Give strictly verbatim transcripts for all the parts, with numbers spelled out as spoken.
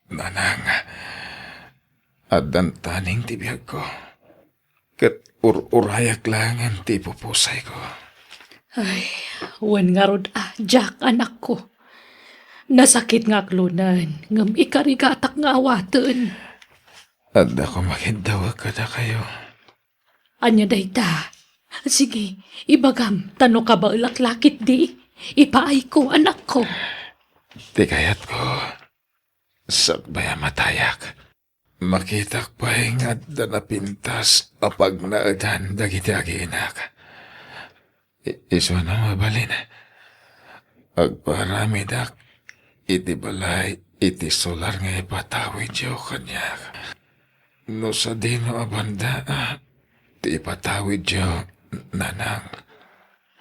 Nanang, addan taning ti biagko, ket ur-urayak laengen ti ipupusayko. Ay, wen ngarud a, Jack, anakko. Nasakit nga aklonen, ngem ikarigatak nga awaten. Adda koma kiddawek kadakayo. Ania dayta? Sige, ibagam, ta no kabaelak la ketdi, ipaayko, anakko. Ti kayatko, sakbay a matayak, makitak pay nga adda napintas a pagnaedan dagiti agiinak. I-, isuana mabalin, agparamidak iti balay iti solar nga ipatawidyo kaniak. No sadino a banda, ah, ti ipatawidyo, nanang?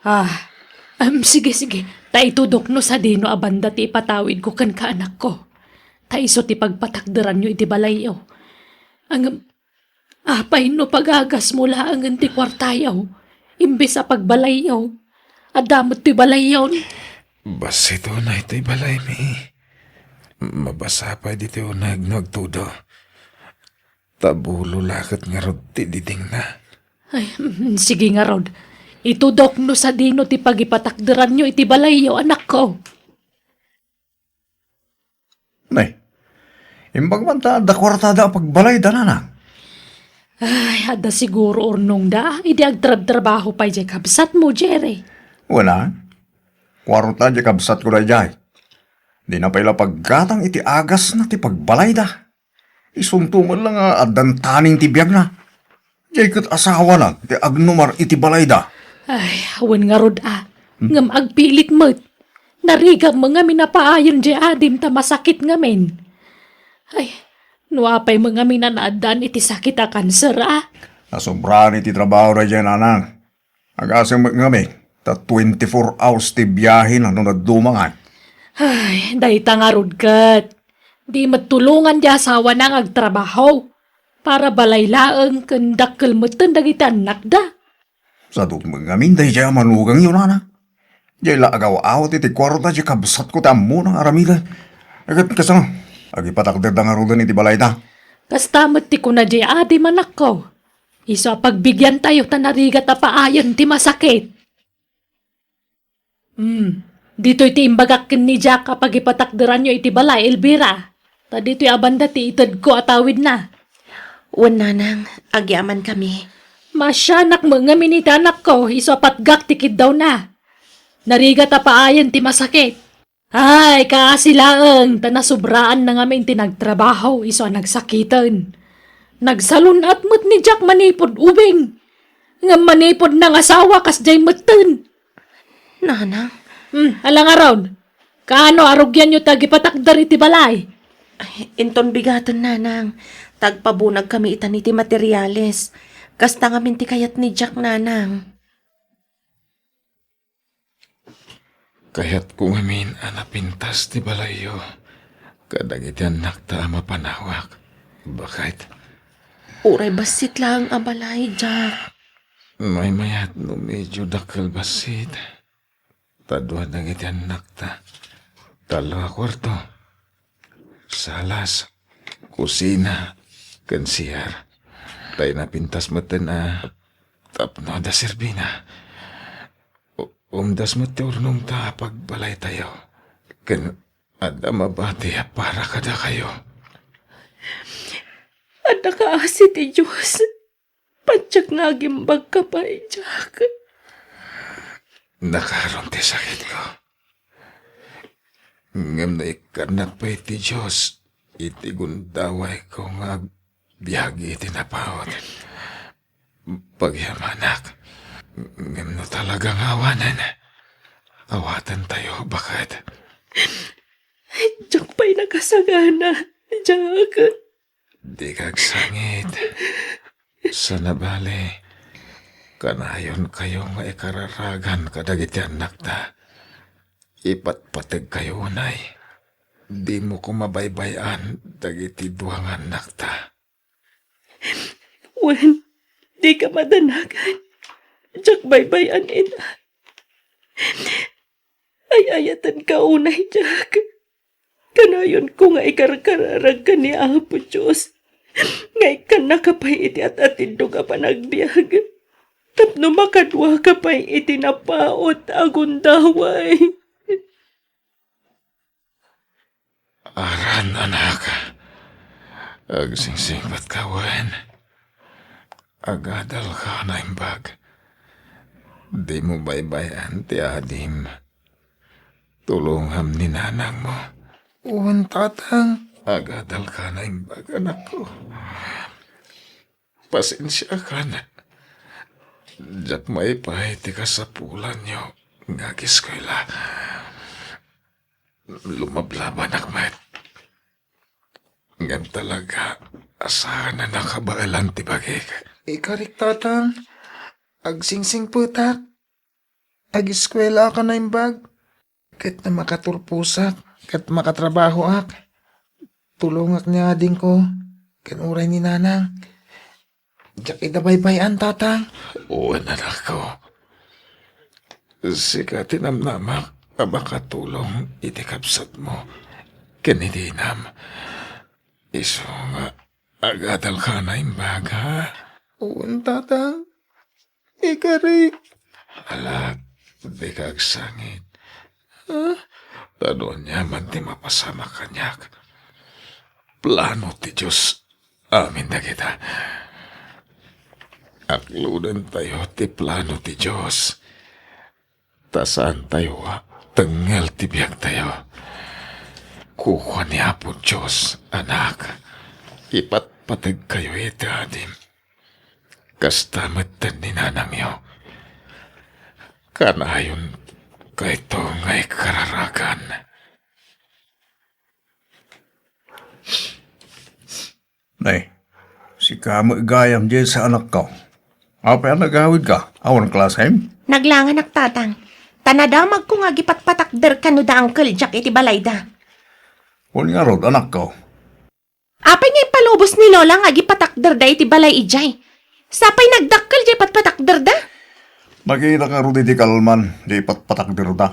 Ah, em, sige, sige. Ta itudok no sadino a banda ti ipatawidko kenka, anakko. Ta isu ti pagpatakderanyo iti balayyo. Ngem, apay no pagagasmo laengen ti kuartayo, imbes a pagbalayyo? Adda met ti balayyon. Bassit unay ti balaymi. Mabasa pay ditoy uneg no agtudo. Ta bulo la ket ngarud ti didingna. Ay, mm, sige ngarud. Itudok no sadino ti pagipatakderanyo iti balayyo, anakko. Nay, imbag man ta adda kuartada a pagbalayda, nanang? Ay, adda siguro urnongda idi agtrabtrabaho pay diay kabsatmo, Jerry. Wala. Kuarta diay kabsatko daydiay. Dina pay la paggatang iti agasna ti pagbalayda. Isunto met la nga addan taning ti biagna. Diay ket asawana ti agnumar iti balayda. Ay, wen ngarud a. Hmm? Ngem agpilit met. Narigam ngamin a paayen diay adim ta masakit ngamin. Ay, no apay met ngamin a naaddaan iti sakit a kanser a? Nasobraan iti trabaho daydiay, nanang. Agasem met ngamin, ta twenty-four hours ti biahena no nadumangan. Ay, dayta ngarud ket. Di met tulongan ti asawana nga agtrabaho. Para balay laeng ken dakkel metten dagiti annakda. Sadut met ngamin daydiay a manugangyo, nanang. Diay la agaw-awat iti kuarta ti kabsatko ti ammona nga aramiden. Ket kasano, agipatakderda ngaruden iti balayda? Kasta met ti kuna diay adim, anakko. Isu a pagbigiantayo ta narigat a paayen ti masakit. Hmm, ditoy ti imbagak ken ni Jack a pagipatakderanyo iti balay, Elvira. Ta ditoy a banda ti itedko a tawidna. Wen, nanang, agyamankami. Maasianak met ngamin iti anakko, isu a patgak ti kiddawna. Narigat a paayen ti masakit. Ay, kaasi laeng, ta nasobraanna ngamin ti nagtrabaho isu a nagsakiten. Nagsalun-at met ni Jack manipud ubing. Ngem manipud nangasawa, kasdiay metten. Nanang. Hmm, ala ngarud. Kaano a rugianyo ti agipatakder iti balay? Ay, inton bigaten, nanang. Ta agpabunagkami itan iti materiales. Kasta ngamin ti kayat ni Jack, nanang. Kayatko ngamin a napintas ti balayyo kadagiti annakta a mapanawak. Baket. Uray bassit laeng a balay, Jack. Maymayat no medyo dakkel bassit. Ta dua dagiti annakta. Tallo a kuarto. Salas, kusina, ken C R. Tay napintas metten a tapno adda serbina. U-, umdas met ti urnongta a pagbalaytayo. Ken adda mabati a para kadakayo. Adda kaasi ti Dios. Patiek nga agimbagka pay, Jack. Nakarom ti sakitko. Ngem naikkannak pay ti Dios iti gundawayko nga agbiag iti napaut. Pagyamanak, ngem no talaga nga awanen, awatentayo, baket. Diak pay nakasagana, Jack. Dika agsangit. Sana bale, kanayonkayo nga ikararagan kadagiti annakta. Ipatpategkayo unay. Dimo koma baybay-an dagiti dua nga annakta. Wen, dika madanagan. Diak baybay-an, ina. Ay-ayatenka unay, Jack. Kanayonko nga ikarkararagka ni Apo Dios nga ikkannaka pay iti at-atindog a panagbiag tapno makaduaka pay iti napaut a gundaway. Aran, anak. Agsingsingpetka wen. Agadalka a naimbag. Dimo baybay-an ti adim. Tulongam ni nanangmo. Wen, tatang. Agadalka a naimbag, anakko. Pasensiakan. Diak maipay ti kasapulanyo nga agiskwela. Lumablabanak met. Ngem talaga a saan a nakabaelan ti bagik. Ikarik, tatang. Agsingsingpetak. Agiskwelaak a naimbag. Ket no makaturposak ket makatrabahoak, tulongak ni adingko ken uray ni nanang. Diak ida baybay-an, tatang. Wen, anakko. Sika ti namnamak a makatulong iti kabsatmo ken iti inam. Isu nga agadalka a naimbag, ha? Wen, tatang. Ikarik. Ala, dika agsangit. Ah, ta no aniaman ti mapasamak kaniak, plano ti Dios amin dagita. Aklodentayo ti plano ti Dios. Ta saantayo a tengngel ti biagtayo. Kukua ni Apo Dios, anak, ipatpategkayo iti adim. Kasta metten ni nanangyo. Kanayon kayto nga ikararagan. Nay, sika met gayam, Jessa, anakko. Apay a nagawidka? Awan klasem? Naglanganak, tatang. Ta nadamagko nga agipatpatakder kano da Uncle Jack iti balayda. Wen ngarud, anakko. Apay nga impalubos ni Lola nga agipatakderda iti balay idiay? Sapay nagdakkel diay patpatakderda? Nakita ngarud iti kalman diay patpatakderda.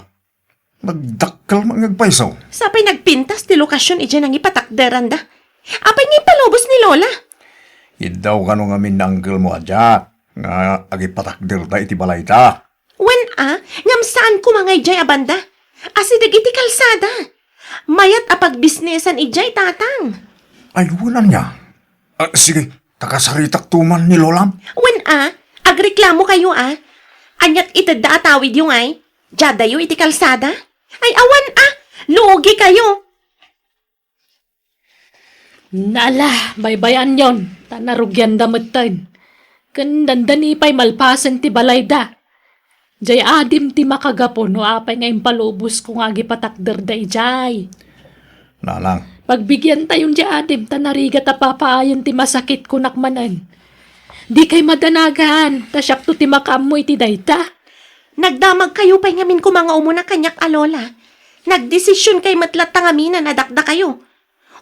Nagdakkel man nga agpayso. Sapay nagpintas ti lokasion idiay nangipatakderanda. Apay nga impalubos ni Lola? Iddaw kano ngamin ni uncle mo a Jack nga agipatakderda iti balayda. Wen a, ngem saan koma nga idiay a banda. Asideg iti kalsada. Mayat a pagbisnesan idiay, tatang. Ay, wen ania? Ah, sige, ta kasaritakto man ni Lolam. Wen a, agreklamokayo a. Aniat itedda a tawidyo ngay? Diadayo iti kalsada? Ay, awan a, luogikayo. Nala, baybay-anyon, ta narugianda metten. Ken dandani pay malpasen ti balayda. Jay adim ti makagapu no apay nga impalubosko nga agipatakderda idiay. Nanang. Pagbigiantayon jay adim ta narigat a papaayen ti masakit kunak manen. Dikay madanagan, ta siakto ti makaammo iti dayta. Nagdamagkayo pay ngamin koma nga umuna kaniak a lola. Nagdesisionkay met latta ngamin a nadakdakayo.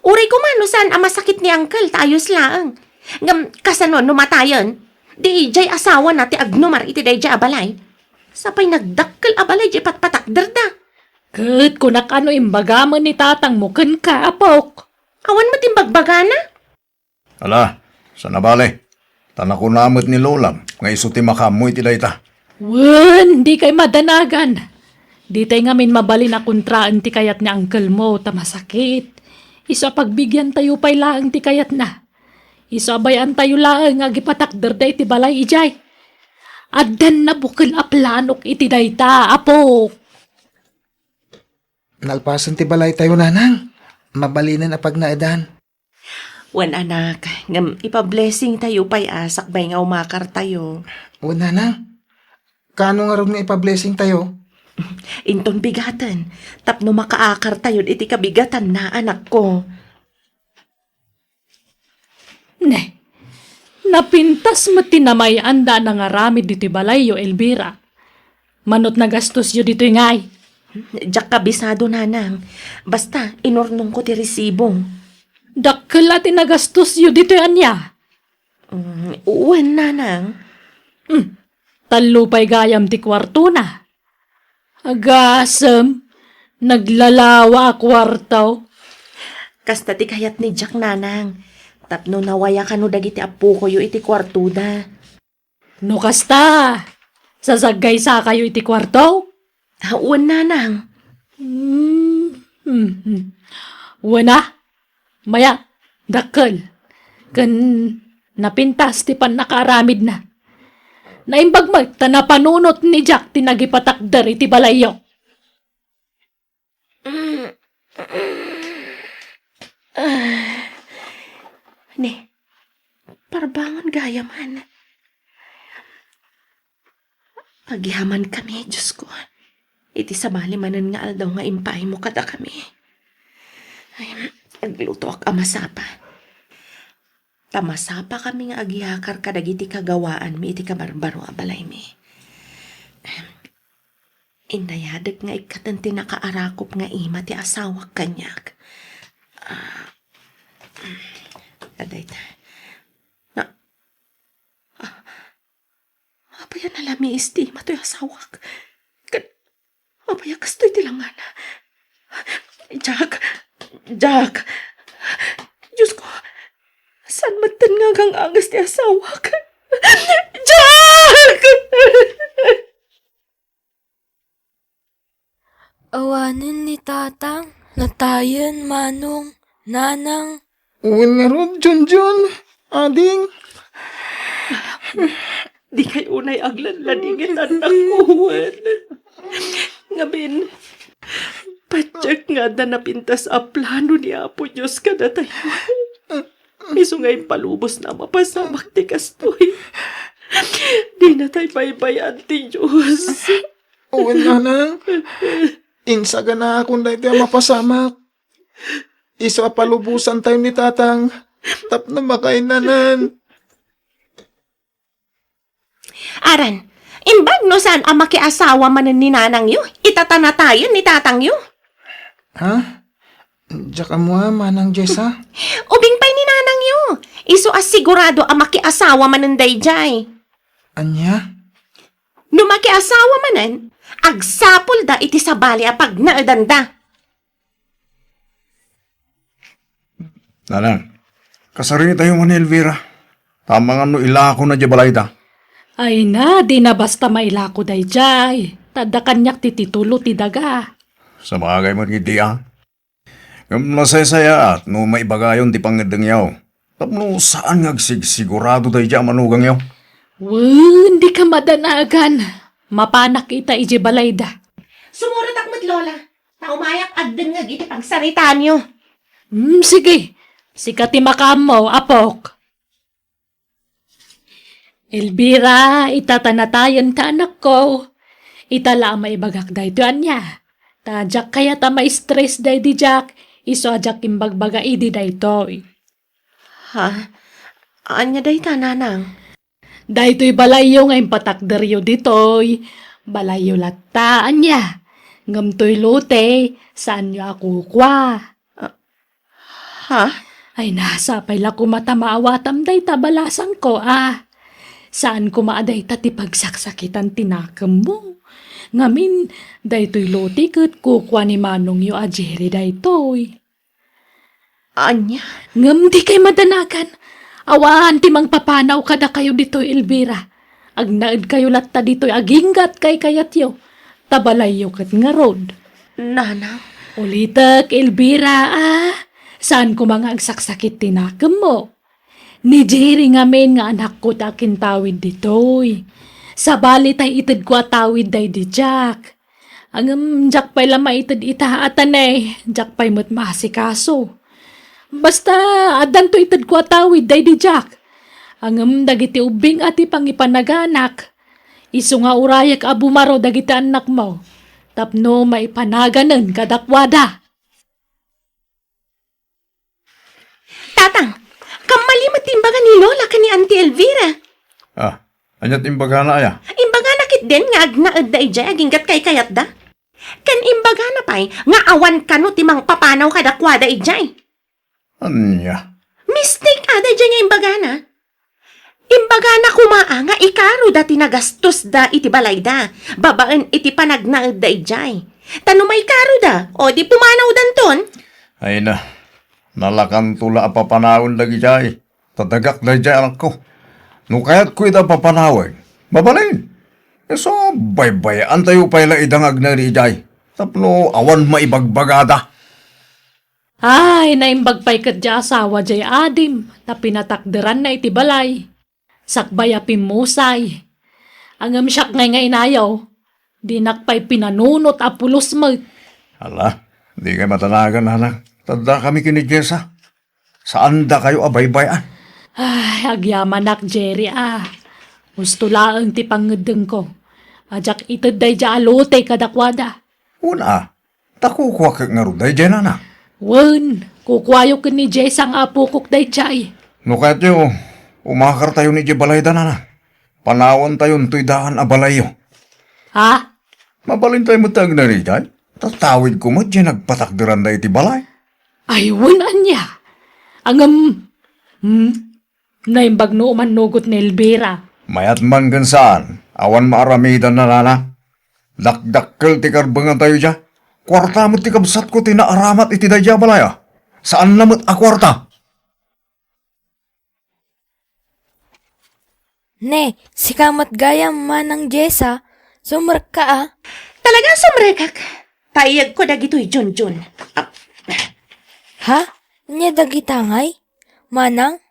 Uray koma no saan a masakit ni uncle ta ayos laeng. Ngem kasano no matayen? Di idiay asawana ti agnumar iti daydiay a balay. Sapay nagdakkel a balay diay patpatakderda. Ket kunak a no imbagamen ni tatangmo kenka, apok. Awan met imbagbagana? Ala, saan a bale. Ta nakuna met ni Lolam nga isu ti makaammo iti dayta. Wen, dikay madanagan. Ditay ngamin mabalin a kontraen ti kayat ni uncle mo ta masakit. Isu a pagbigiantayo pay laeng ti kayatna. Isu a bay-antayo laeng nga agipatakderda iti balay idiay. Addan nabukel a planok iti dayta, apok. Nalpasen ti balaytayo, nanang. Mabalinen a pagnaedan. Wen, anak, ngem ipablessingtayo pay a sakbay nga umakartayo. Wen, nanang, kaano ngarud nga ipablessingtayo? Inton bigaten, tapno makaakartayo iti kabigatanna, anakko. Ne, napintas met ti namay-anda a nangaramid ditoy balayyo, Elvira. Manot nagastosyo ditoy ngay? Diak kabisado, nanang. Basta, inurnongko ti resibo. Dakkel a ti nagastosyo ditoy ania? Mm, wen, nanang. Hmm, tallo pay gayam ti kuartona. Agasem, naglalawa a kuarto. Kasta ti kayat ni Jack, nanang. Tapno nawaya kano dagiti appokoyo iti kuartoda. No kasta, sasaggaysakayo iti kuarto? Ah, wen, nanang. Hmm, hmm, hmm. Wen a, maya, dakkel. Ken napintas ti pannakaaramidna. Naimbag met ta napanunot ni Jack ti nagipatakder iti balayyo. Ah. Ne, parbangon gayam. Agyamankami, Diosko. Iti sabali manen nga aldaw nga impaaymo kadakami. Ay, aglutoak a masapa. Ta masapakami nga agyakar kadagiti kagawaanmi iti kabarbaro a balaymi. Innayadek nga ikkaten ti nakaarakop nga ima ti asawak kaniak. Ah, adayta. Na, ah, apay a nalamiis ti ima toy asawak? Ken apay a kastoy ti langana? Jack! Jack! Diosko, saan metten nga agang-anges ti asawak? Jack! Awanen ni Tatang, natayen, Manong, Nanang. Wen ngarud, Junjun, Ading. Dikay unay agladladingit, annakko, wen. Ngamin, patiek nga adda napintas a plano ni Apo Dios kadatayo. Isu nga impalubosna a mapasamak ti kastoy. Dinatay baybay-an ti Dios. Wen, Nanang. Insaganakon daytoy a mapasamak. Isu a palubosantayo ni Tatang tapno makainanan. Aran, imbag no saan a makiasawa manen ni nanangyo, itatanatayen ni tatangyo. Ha? Diak ammo a, Manang Jessa? Ubing pay ni nanangyo. Isu a sigurado a makiasawa manen daydiay. Ania? No makiasawa manen, agsapulda iti sabali a pagnaedanda. Nanang, kasaritayo man ni Elvira. Amangan no ilakona diay balayda. Ay na, dina basta mailako daydiay. Ta adda kaniak ti titulo ti daga. Sabagay met iti a. Ngem nasaysayaat no maibagayon ti pangngeddengyo. Tapno saan nga agsigsigurado daydiay a manugangyo. Wen, dika madanagan. Mapanak ita idiay balayda. Sumurotak met, Lola. Ta umayak agdengngeg iti pagsaritaanyo. Hmm, sige. Sika ti makaammo, apok. Elvira, itatanatayen ta, anakko. Ita la a maibagak daytoy ania. Ta diak kayat a ma-stress daydi Jack, isu a diak imbagbaga idi daytoy. Ha? Ania dayta, nanang? Daytoy balayyo nga impatakderyo ditoy, balayyo latta, ania? Ngem toy lote, saanyo a kukua. Ah, ha? Ay, sapay la koma ta maawatam dayta balasangko, a. Saan koma a dayta ti pagsaksakitan ti nakemmo. Ngamin, daytoy lote ket kukua ni manongyo a Jerry daytoy. Ania? Ngem dikay madanagan. Awan ti mangpapanaw kadakayo ditoy, Elvira. Agnaedkayo latta ditoy aginggat kaykayatyo. Ta balayyo ket ngarud. Nanang. Ulitek, Elvira, a. Saan koma nga agsaksakit ti nakemmo. Ni Jerry ngamin nga anakko ti akintawid ditoy. Sabali tay itedko a tawid daydi Jack. Ngem diak pay la maited ita a tanay, diak pay met maasikaso. Basta, addanto itedko a tawid daydi Jack. Ngem dagiti ubbing a ti pangipanaganak, isu nga urayek a bumaro dagiti annakmo tapno maipanaganen kadakuada. Tatang, kammali met ti imbaga ni Lola ken ni Auntie Elvira. Ah, ania ti imbagana aya? Imbagana ketdin nga agnaedda idiay aginggat kaykayatda. Ken imbagana pay nga awan kano ti mangpapanaw kadakuada idiay. Ania? Mistake a daydiay nga imbagana. Imbagana koma a nga ikaroda ti nagastosda iti balayda, babaen iti panagnaedda idiay. Ta no maikaroda, o di pumanawdanton. Ay na. Nalakanto la a papanawen dagidiay, ta dagak daydiay anakko. No kayatko ida papanawen, mabalin. Isu, baybay-antayo pay la ida nga agnaed idiay, tapno awan maibagbagada. Ay, naimbag pay ketdi a asawa diay adim, ta pinatakderanna iti balay. Sakbay a pimmusay. Ngem siak ngay nga inayo, dinak pay pinanunot a pulos met. Ala, dikay madanagan, anak. Tadda kami ken ni Jessa. Saandakayo a baybay-an. Ay, agyamanak, Jerry, a. Husto laeng ti pangngeddengko. Diak ited daydiay a lotey kadakuada. Wen a, ta kukuak ngarud daydiay, nana. Wen, kukuayo ken ni Jessa nga apokok daydiay. No kayatyo, umakartayon idiay balayda, nana. Panawantayon toy daan a balayyo. Ha? Mabalintayo met ti agnaed idiay. Tatawidko met diay nagpatakderanda iti balay. Ay, wen ania? Ngem, hmm? Naimbag no umannugot ni Elvira. Mayat man ken saan, awan maaramidanna, nana. Dakdakkel ti karbengatayo dia. Kuarta met ti kabsatko ti naaramat iti daydiay a balay, a. Saanna met a kuarta. Ne, sika met gayam, Manang Jessa, sumrekka a. Talaga sumrekak. Paiyagko dagitoy, Junjun. Ap- Ha? Ania dagita ngay? Manang,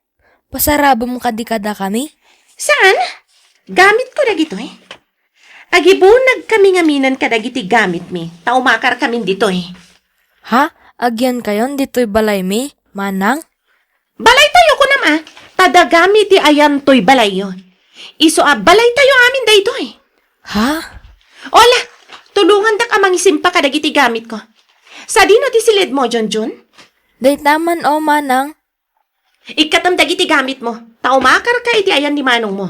pasarabem kadi kadakami? Saan? Gamitko dagitoy. Agibunag kami ngaminen kadagiti gamitmi, ta umakar kamin ditoy. Ha? Agyankayon ditoy balaymi, Manang? Balaytayo, kunam a, ta dagami ti ayan toy balayyo. Isu a balaytayo amin daytoy. Ha? Ala, tulongandak a mangisimpa kadagiti gamitko. Sadino ti siledmo, Junjun? Dayta man, o Manang. Ikkatem dagiti gamitmo, ta umakarka iti ayan ni manongmo.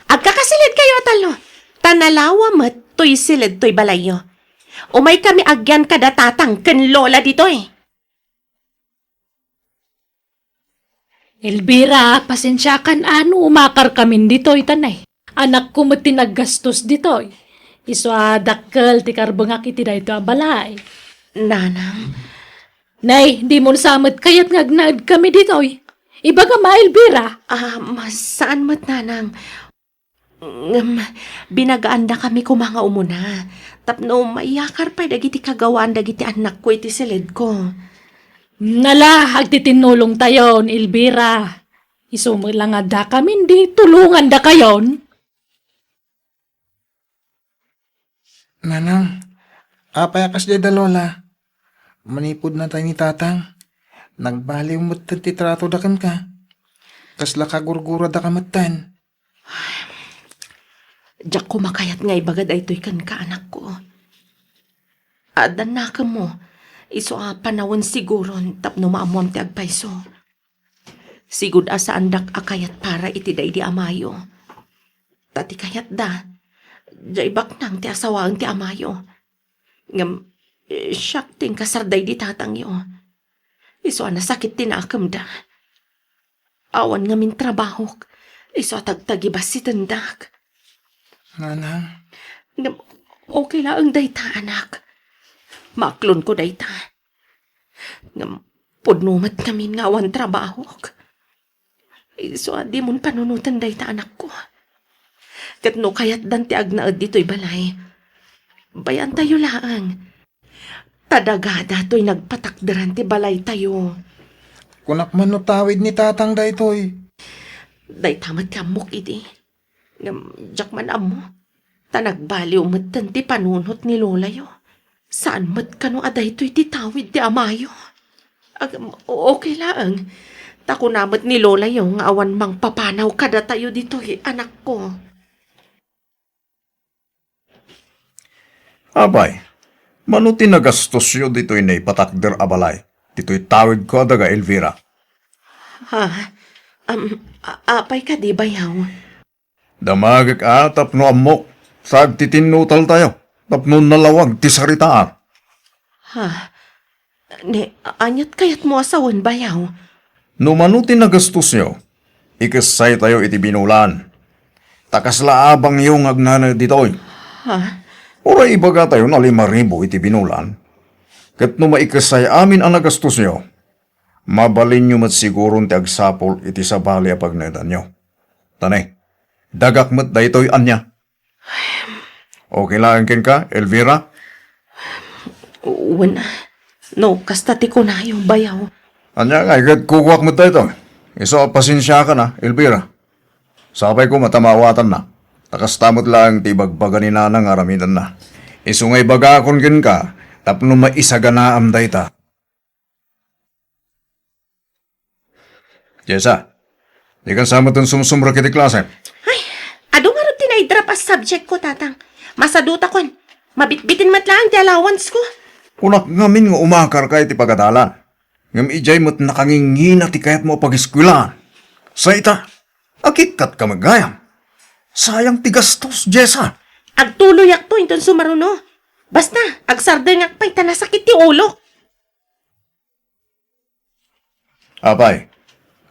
Agkakasiled kayo a tallo, ta nalawa met toy siled toy balayyo. Umaykami agyan kada tatang ken lola ditoy. Elvira, pasensiakan a no umakarkamin ditoy, ta nay, anakko met ti naggastos ditoy. Isu a dakkel ti karbengak iti daytoy a balay. Nanang. Nay, dimo sa met kayat nga agnaedkami ditoy. Ibagam a, Elvira. Ah, ma-, saan met, Nanang. Ngem, binagaandakami koma nga umuna, tapno maiyakar pay dagiti kagawaan dagiti annakko iti siledko. Nala, agtitinnulongtayon, Elvira. Isu met la nga addakamin di tulongandakayon. Nanang, apay a kasdiay da Lola? Manipud natay ni Tatang, nagbaliw metten ti tratoda kenka. Kasla kagurgurada ka metten. Diak koma kayat nga ibaga daytoy kenka, anakko. Adda nakemmo, isu a panawen siguron tapno maammoam ti agpayso. Sigud a saandak a kayat para iti daydi amayo. Ta ti kayatda, diay baknang ti asawaen ti amayo. Ngem, eh, siak ti inkasar daydi tatangyo. Isu a nasakit ti nakemda. Awan ngamin trabahok, isu a tagtagibassitendak. Nanang. Ngem, okay laeng dayta, anak. Maaklonko dayta. Ngem, pudno met ngamin nga awan trabahok. Isu a dimon panunoten dayta anakko. Ket no kayatdan ti agnaed ditoy balay, bay-antayo laeng. Ta dagada toy nagpatakderan ti balaytayo. Kunak man no tawid ni Tatang daytoy. Dayta met ti ammok idi. Ngem diak man ammo. Ta nagbaliw metten ti panunot ni lolayo. Saan met kano a daytoy ti tawid ti amayo. Ag-, okay laeng. Ta kuna met ni lolayo nga awan mangpapanaw kadatayo ditoy, anakko. Apay, mano ti nagastosyo ditoy naipatakder a balay, ditoy tawidko a daga Elvira? Ha? Am, a-, apay kadi, bayaw? Damagek a tapno ammok, ta agtitinnutaltayo, tapno nalawag ti saritaan. Ha? Ni, aniat kayatmo a sawen, bayaw? No mano ti nagastosyo, ikessaytayo iti binulan. Ta kasla abangyo nga agnanaed ditoy. Ha? Uray ibagatayon a lima ribu iti binulan. Ket no maikessay amin a nagastosyo, Mabalinyo met siguron ti agsapul iti sabali a pagnaedanyo. Tani, dagak met daytoy, ania? Okay laeng kenka, Elvira? Wen, no kasta ti kunayo, bayaw. Ania ngay ket kukuak met daytoy? Isu a pasensiakan a, Elvira. Sapay koma ta maawatanna. Ta kasta met laeng ti ibagbaga ni Nanang nga aramidenna. Isu nga ibagakon kenka tapno maisaganaam dayta. Jessa, dikan sa met sumsumrek iti klase. Ay, adu ngarud ti naidrop a subject ko, Tatang. Masadutakon. Mabitbiten met laeng ti allowance ko. Kunak ngamin nga umakarka iti pagadalan. Ngem idiay met nakangingina ti kayatmo a pagiskuelaan. Sa ita, agikkatka met gayam. Sayang ti gastos, Jessa. Agtuloyakto inton sumaruno. Basta, agsardengak pay ta nasakit ti ulok. Apay,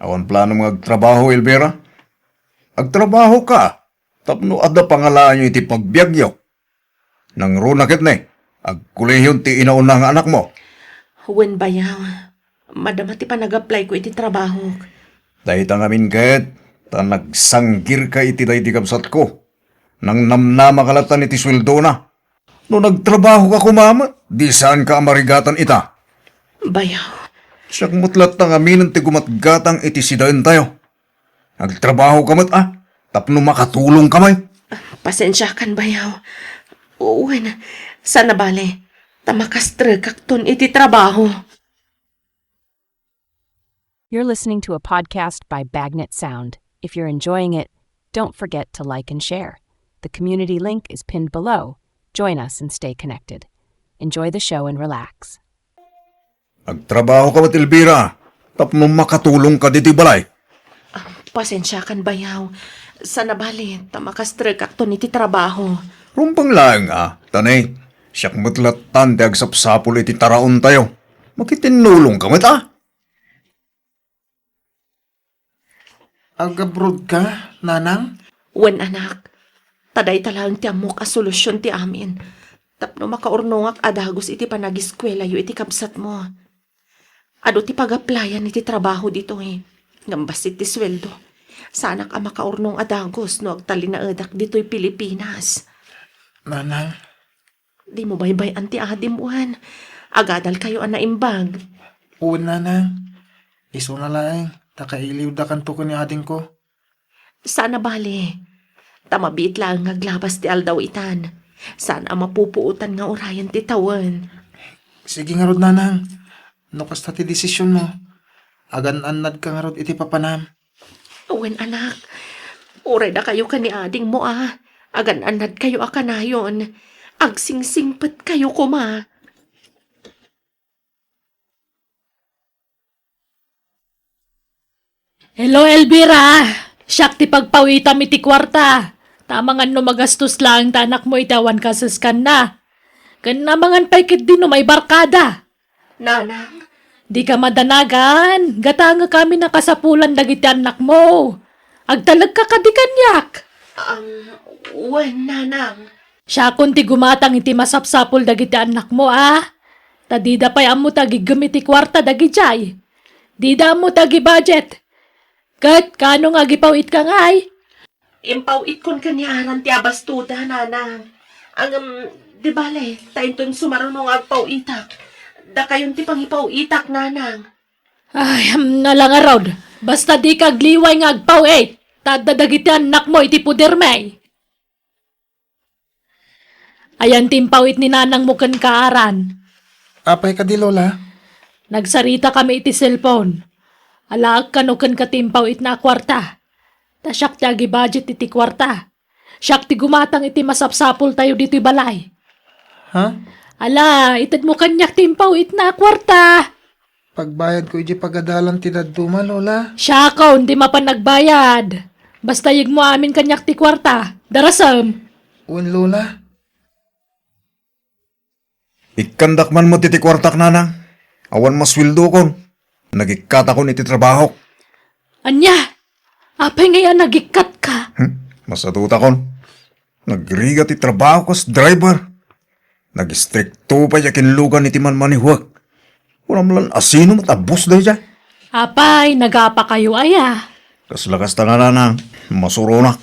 awan planom nga agtrabaho, Elvira? Agtrabahoka tapno adda pangalaanyo iti pagbiagyo. Nangruna ketdi, agkolehion ti inauna nga anakmo. Wen, bayaw. Madama ti panag-apply ko iti trabahok. Dayta ngamin ket, ta nagsanggirka iti daydi kabsatko. Nangnamnamaka latta iti sueldona. No nagtrabahoka koma met, di saanka a marigatan ita. Bayaw. Siak met latta ngaminen ti gumatgatang iti sidaentayo. Agtrabahoka met a, tapno makatulongka met. Pasensiakan, bayaw. Wen, saan a bale, ta makastrekakton iti trabaho. You're listening to a podcast by Bagnet Sound. If you're enjoying it, don't forget to like and share. The community link is pinned below. Join us and stay connected. Enjoy the show and relax. Agtrabahoka met, Elvira, tapno makatulongka ditoy balay. Ah, pasensiakan, bayaw. Saan a bale, ta makastrekakton iti trabaho. Rumbeng laeng a, Tanay, siak met lattan ti agsapsapul iti taraontayo. Makitinnulongka met a. Agabrodka, Nanang? Wen, anak. Ta dayta laeng ti ammok a solusyon ti amin. Tapno makaurnongak a dagus iti panagiskuelayo iti kabsatmo. Adu ti pag-applyan iti trabaho ditoy. Ngem bassit ti sueldo. Saanak a makaurnong a dagus no agtalinaedak ditoy Pilipinas. Nanang, Dimo baybay-an ti adim, wen. Agadalkayo a naimbag. Wen, Nanang. Isuna laeng, ta kailiwdakanto ken ni adingko. Saan a bale. Ta mabiit laeng nga aglabas ti aldaw itan. Saan a mapupuotan nga urayen ti tawen. Sige ngarud, Nanang. No kasta ti desisionmo, agan-annadka ngarud iti papanam. Wen, anak, uray dakayo ken ni adingmo a agan-annadkayo a kanayon, agsingsingpetkayo koma. Hello, Elvira! Siak ti pagpawitam iti kuarta. Ta amangan no magastos laeng ta anakmo iti awan kasaskanna. Ken amangan pay ketdi no maibarkada. Nanang. Dika madanagan, gatangek amin a kasapulan dagiti annakmo. Agtalekka kadi kaniak. Um, wen, Nanang. Siakon ti gumatang iti masapsapul dagiti annakmo a. Ta dida pay ammo ti agiggem iti kuarta dagidiay. Dida ammo ti agibudget. Ket kaano nga agipaw-itka ngay? Impaw-itkon ken ni Aran ti abastoda, Nanang. Ngem, di bale, ta inton sumaruno nga agpaw-itak, dakayon ti pangipaw-itak, Nanang. Ay, hmm, ala ngarud. Basta dika agliway nga agpaw-it, ta adda dagiti annakmo iti podermi. Ayan ti impaw-it ni nanangmo kenka, Aran. Apay kadi, Lola? Nagsaritakami iti cellphone. Alaek kano kenka ti impaw-itna a kuarta. Ta siak ti agibudget iti kuarta. Siak ti gumatang iti masapsapultayo ditoy balay. Ha? Ala, itedmo kaniak ti impaw-itna a kuarta. Pagbayadko idiay pagadalan ti dadduma, Lola. Siakon ti mapan agbayad. Basta yegmo amin kaniak ti kuarta. Darasem. Wen, Lola. Ikkandak man met iti kuartak, Nanang. Awan masueldokon. Nagikkatakon iti trabahok. Ania? Apay ngay a nagikkatka? Hmm? Masadutakon. Nagrigat ti trabaho kas driver. Nagistrikto pay a kinlugan iti manmanihwek. Kunam lan asino met a boss daydiay? Apay, nagapakayo aya? Kasla kasta nga, nanang, masuronak.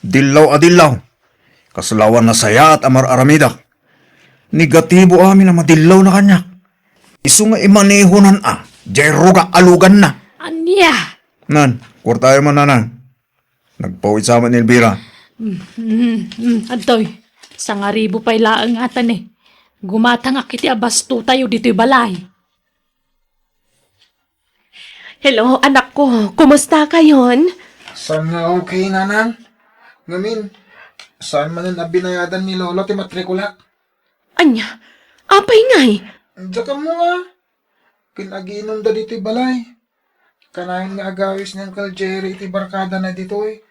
Dillaw a dillaw. Kasla awan nasayaat a mar-aramidek. Negatibo amin a madillawna kaniak. Isu nga imanehonan a, diay ruga a luganna. Ania? Nan, kuartayo man, nanang. Nagpawit sa amin ni Elvira. Mm, mm, mm, adtoy. Sangaribu pay laeng ata ni. Gumatangak iti abastotayo ditoy balay. Hello, anak ko. Kumusta kayon? Saan nga okay, nanang? Ngamin, saan manen a binayadan ni Lolo ti matrikulak? Ania? Apay ngay? Diak ammo nga. Kin agiinumda ditoy balay. Kanayon nga agawis ni Uncle Jerry iti barkadana ditoy.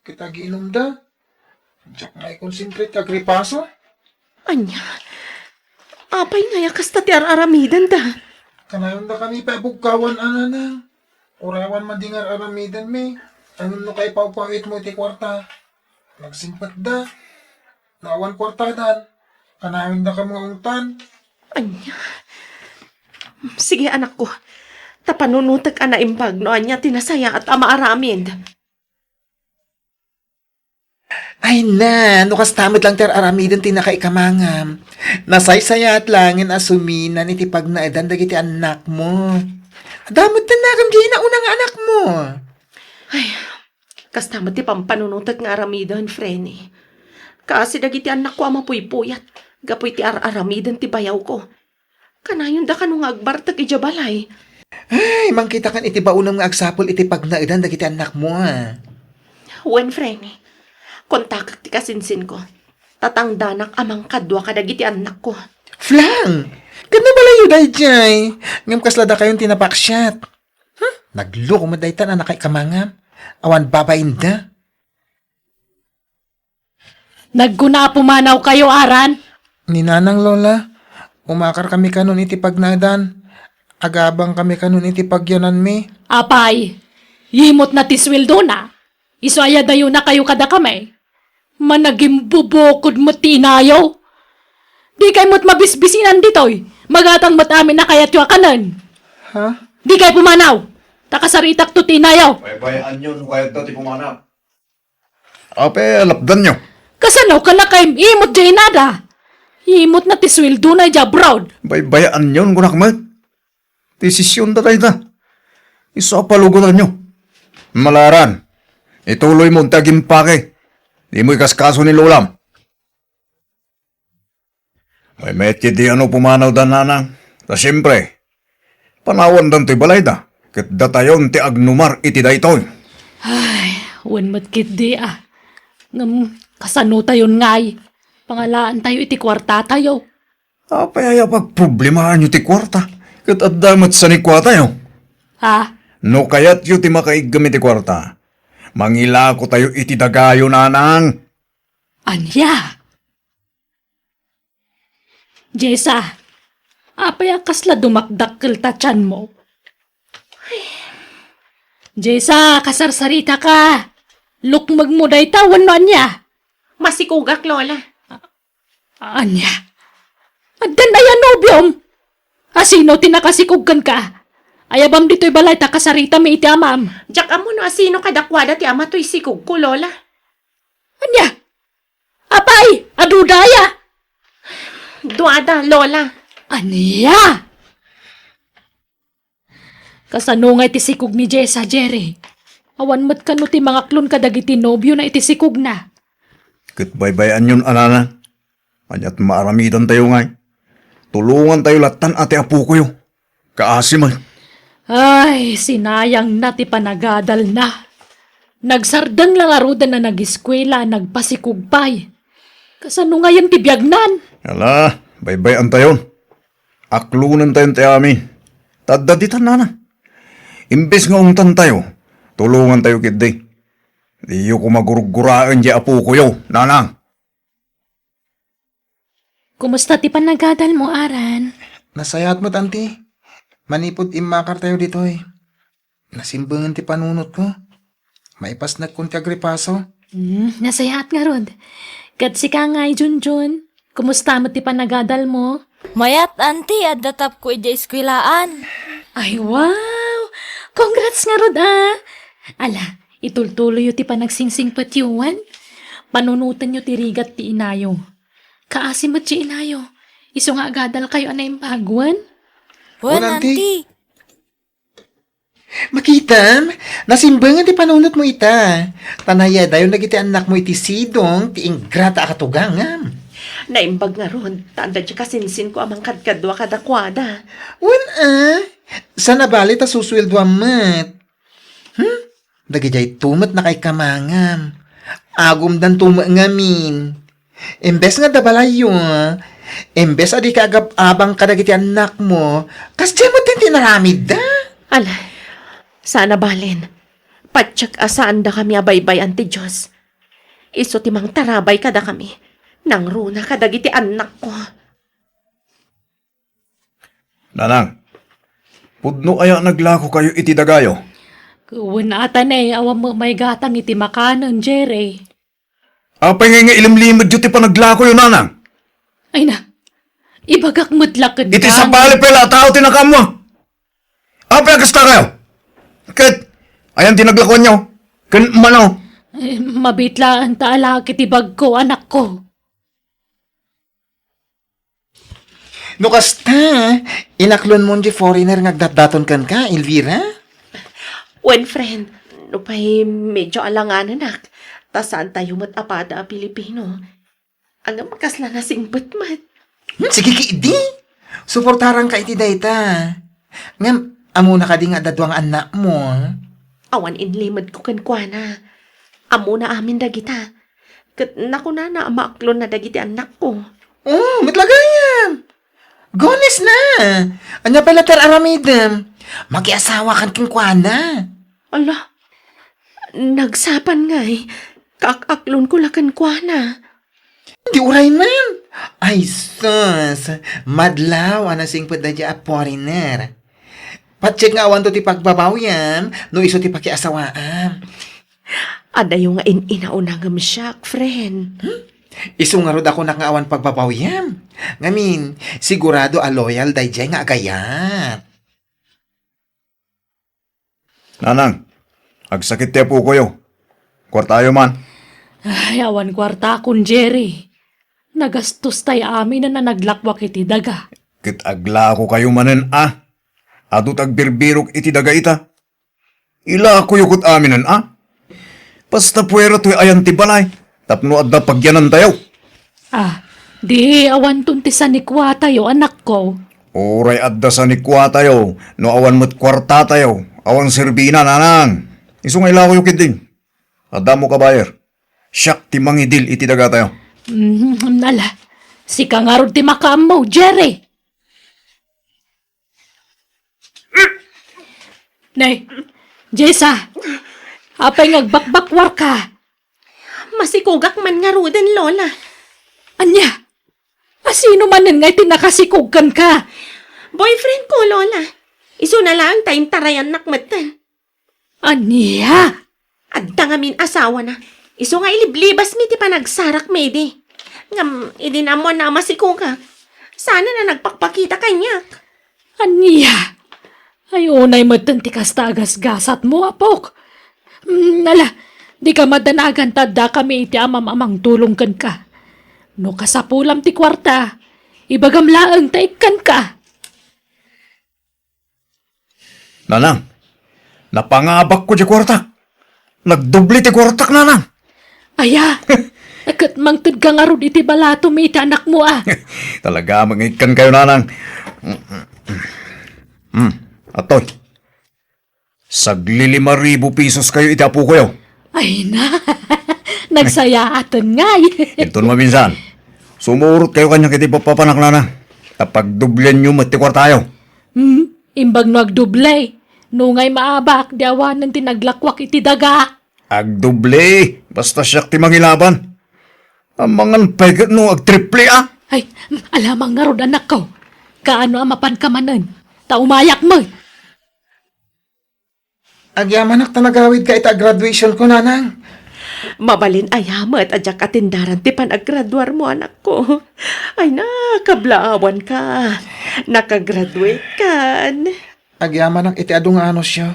Ket agiinumda. Diak maikonsentrate ti agripaso. Ania? Apay ngay a kasta ti ar-aramidenda? Kanayonda kami pay a bugkawan, nanang. Uray awan madi nga ar-aramidenmi. Ngem no kaipawpawitmo iti kuarta, nagsingpetda. No awan kuartadan, kanayonda kami nga ungtan. Ania? Sige, anakko. Ta panunotek a naimbag no ania ti nasayaat a maaramid. Ay na, no kasta met lang ti ar-aramiden ti nakaikamangam. Nasaysayaat laengen a suminan iti pagnaedan dagiti annakmo. Adda met ti annakam diay nauna nga annakmo. Ay, kasta met ti pampanunotek nga aramiden, Frenny. Kaasi dagiti annakko a mapuypuyat gapu iti ar-aramiden ti bayawko. Kanayonda kano nga agbartek idiay balay. Ay, mangkitakan iti baonem nga agsapul iti pagnaedan dagiti annakmo, a. Wen, Frenny. Kontakek ti kasinsinko. Tatangdanak a mangkadua kadagiti annakko. Flang! Ket no balayyo daydiay, ngem kasla dakayon ti napaksiat. Hmm? Nagloko met dayta a nakaikamangam. Awan babainda. Nagkuna a pumanawkayo, Aran? Ni Nanang, Lola, umakarkami kanon iti pagnaedan. Agabangkami kanon iti pagyananmi. Apay, yimotna ti suweldona. Isu aya dayonakayo kadakami. Managimbubukod met ti inayo. Dikay met mabisbisinan ditoy. Magatang met amin a kayatyo a kanen. Ha? Dikay pumanaw. Ta kasaritakto ti inayo. Baybay-anyo no kayatda ti pumanaw. Apay a lapdanyo? Kasano ka nakaim-imot diay inada? Imotna ti suweldona idiay abroad. Baybay-anyon kunak met. Desisionda dayta. Isu a palugotanyo. Malaran, ituloymo ti agimpake. Dimo ikaskaso ni lolam. Maymayat ketdi a no pumanawda, nanang. Ta siempre, panawandan toy balayda, ket datayon ti agnumar iti daytoy. Ay, wen met ketdi a. Ngem, kasanotayon ngay? Pangalaantayo iti kuartatayo. Apay aya pagproblemaanyo ti kuarta? Ket adda met sanikuatayo. Ha? No kayatyo ti makaiggem iti kuarta, mangilakotayo iti dagayo, nanang. Ania? Jessa, apay a kasla dumakdakkel ta tianmo? Jessa, kasarsaritaka. Lukmegmo dayta wenno ania? Masikogak, Lola. Ania? Addan aya nobiom? Asino ti nakasikog kenka? Ayabam ditoy balay ta kasaritami iti amam. Diak ammo no asino kadakuada ti ama toy sikogko, Lola. Ania? Apay, adu daya? Duada, Lola. Ania? Kasano nga iti sikog ni Jessa, Jerry? Awan met kano ti mangaklon kadagiti nobiona iti sikogna? Ket baybay-anyon a, nanang. Aniat maaramidantayo ngay? Tulongantayo lattan a ti apokoyo. Kaasi met. Ay, sinayangna ti panagadalna. Nagsardeng la ngaruden a nagiskuela a nagpasikog pay. Kasano ngayen ti biagnan? Ala, baybay-antayon. Aklonentayon ti amin. Ta adda ditan, nanang. Imbes nga ungtantayo, tulongantayo ketdi. Diyo koma gurguraen diay apokoyo, nanang. Kumusta ti panagadalmo, Aran? Nasayaat met, anti. Manipud immakartayo ditoy, nasimbengen ti panunotko. Maipasnekkon ti agripaso. Hmm, nasayaat ngarud. Ket sika ngay, Junjun, kumusta met ti panagadalmo? Mayat, anti, adda tapko idiay eskuelaan. Ay, wow! Congrats ngarud, a! Ala, itultuloyyo ti panagsingsimpetyo, wen? Panunotenyo ti rigat ti inayo. Kaasi met ti inayo. Isu nga agadalkayo a naimbag, wen? Wen, Wen, Auntie. Auntie. Makitam, nasimbengan ti panunotmo ita. Ta naayadayon dagiti annakmo iti sidong ti ingrata a katugangam. Naimbag ngarud, ta adda ti kasinsinko a mangkadkadua kadakuada. Wen, a? Saan a bale ta susueldoam met. Hmm? Dagidiay to met nakaikamangam. Agumdan to met ngamin. Imbes nga adda balayyo, imbes a dika agab-abang kadagiti annakmo, kasdiay met ti inaramidda? Ala, saan a balen. Patiek a saandakami a baybay-an ti Dios. Isu ti mangtarabay kadakami. Nangruna kadagiti annakko. Nanang, pudno aya naglakokayo iti dagayo? Wen, a, ta ne, awan met maigatang iti makanen, Jerry. Apay ngay nga ilimlimedyo ti panaglakoyo, nanang? Ay na, ibagak met la kenka. Iti sabali pay la a tao ti nakaammo. Apay a kasta kayo? Ket, ayan ti naglakoanyo? Ken mano? Eh, mabitlaan ta alak iti bagko, anakko. No kasta, inaklonmon ti foreigner nga agdatdaton kenka, Elvira? Wen, friend, nupay medyo alanganenak, ta saantayo met a pada a Pilipino. Ngem kasla nasingpet met. Hmm, sige, idi. Suportaranka iti dayta. Ngem, ammona kadi nga adda dua nga annakmo? Awan inlimedko kenkuana. Ammona amin dagita. Ket nakunana a maaklonna dagiti annakko. Oh, met la gayam. Gones na. Ania pay la ti ar-aramidem? Makiasawakan kenkuana. Ala, nagsapan ngay. Kaak-aklonko la kenkuana. Di uray man. Ay, sus. Madlaw a nasingpet daydiay a foreigner. Patiek nga awanto ti pagbabawyam no isu ti pakiasawaam. Adayo nga in-inauna ngem siak, friend. Hmm? Isu ngarud a kunak nga awan pagbabawyam. Ngamin, sigurado a loyal daydiay nga agayat. Nanang, agsakit ti apokoyo. Kuartayo man. Ay, awan kuartakon, Jerry. Nagastos tay aminen a naglakwak iti daga. Ket aglakokayo manen a. Adu ti agbirbirok iti daga ita. Ilakoyo ket aminen a. Basta puera toy ayan ti balay. Tapno adda pagyanantayo. Ah, di awanton ti sanikuatayo, anakko. Uray adda sanikuatayo, no awan met kuartatayo, awan serbina, nanang. Isu nga ilakoyo ketdi. Adda ammo kabayer. Siak ti mangidil iti dagatayo. Mm, ala, sika ngarud ti makaammo, Jerry. Nay, Jessa, apay nga agbakbakwarka? Masikogak man ngaruden, Lola. Ania? Asino manen nga iti nakasikog kenka? Boyfriend ko, Lola. Isuna laeng ta intarayannak metten. Ania? Adda ngamin asawana. Isu nga iliblibasmi ti panagsarakmi idi. Ngem idi naammoanna a masikogak, saanen a nagpakpakita kaniak. Ania? Ay, unay metten ti kasta a gasgasatmo, apok. Mm, ala, dika madanagan ta addakami iti amam a mangtulong kenka. No kasapulam ti kuarta, ibagam laeng ta ikkanka. Nanang, napangabakko ti kuartak. Nagdoble ti kuartak, nanang. Aya, ket mangtedka ngarud iti balatom iti anakmo a. Talaga, mangikkan kayo, nanang. Hmm, atoy. Saglilima ribu pesos kayo iti apokoyo. Ay na, nagsayaaten ngay. Inton maminsan, sumurot kayo kaniak iti papanak, nanang. Ta pagdoblianyo met ti kuartayo. Hmm, imbag no agdoble. Nungay maabak, di awanen ti naglakwak iti daga. Agdoble, basta siak ti mangilaban. Amangan pay ket no agtriple a. Ay, alamang ngarud, anakko. Kaano a mapanka manen? Ta umayak met. Agyamanak ta nagawidka ita a graduation ko, nanang. Mabalin aya met a diak atendaran ti panaggraduarmo, anakko. Ay, nakablaawanka. Nakagraduate kan. Agyamanak iti adu nga anusyo.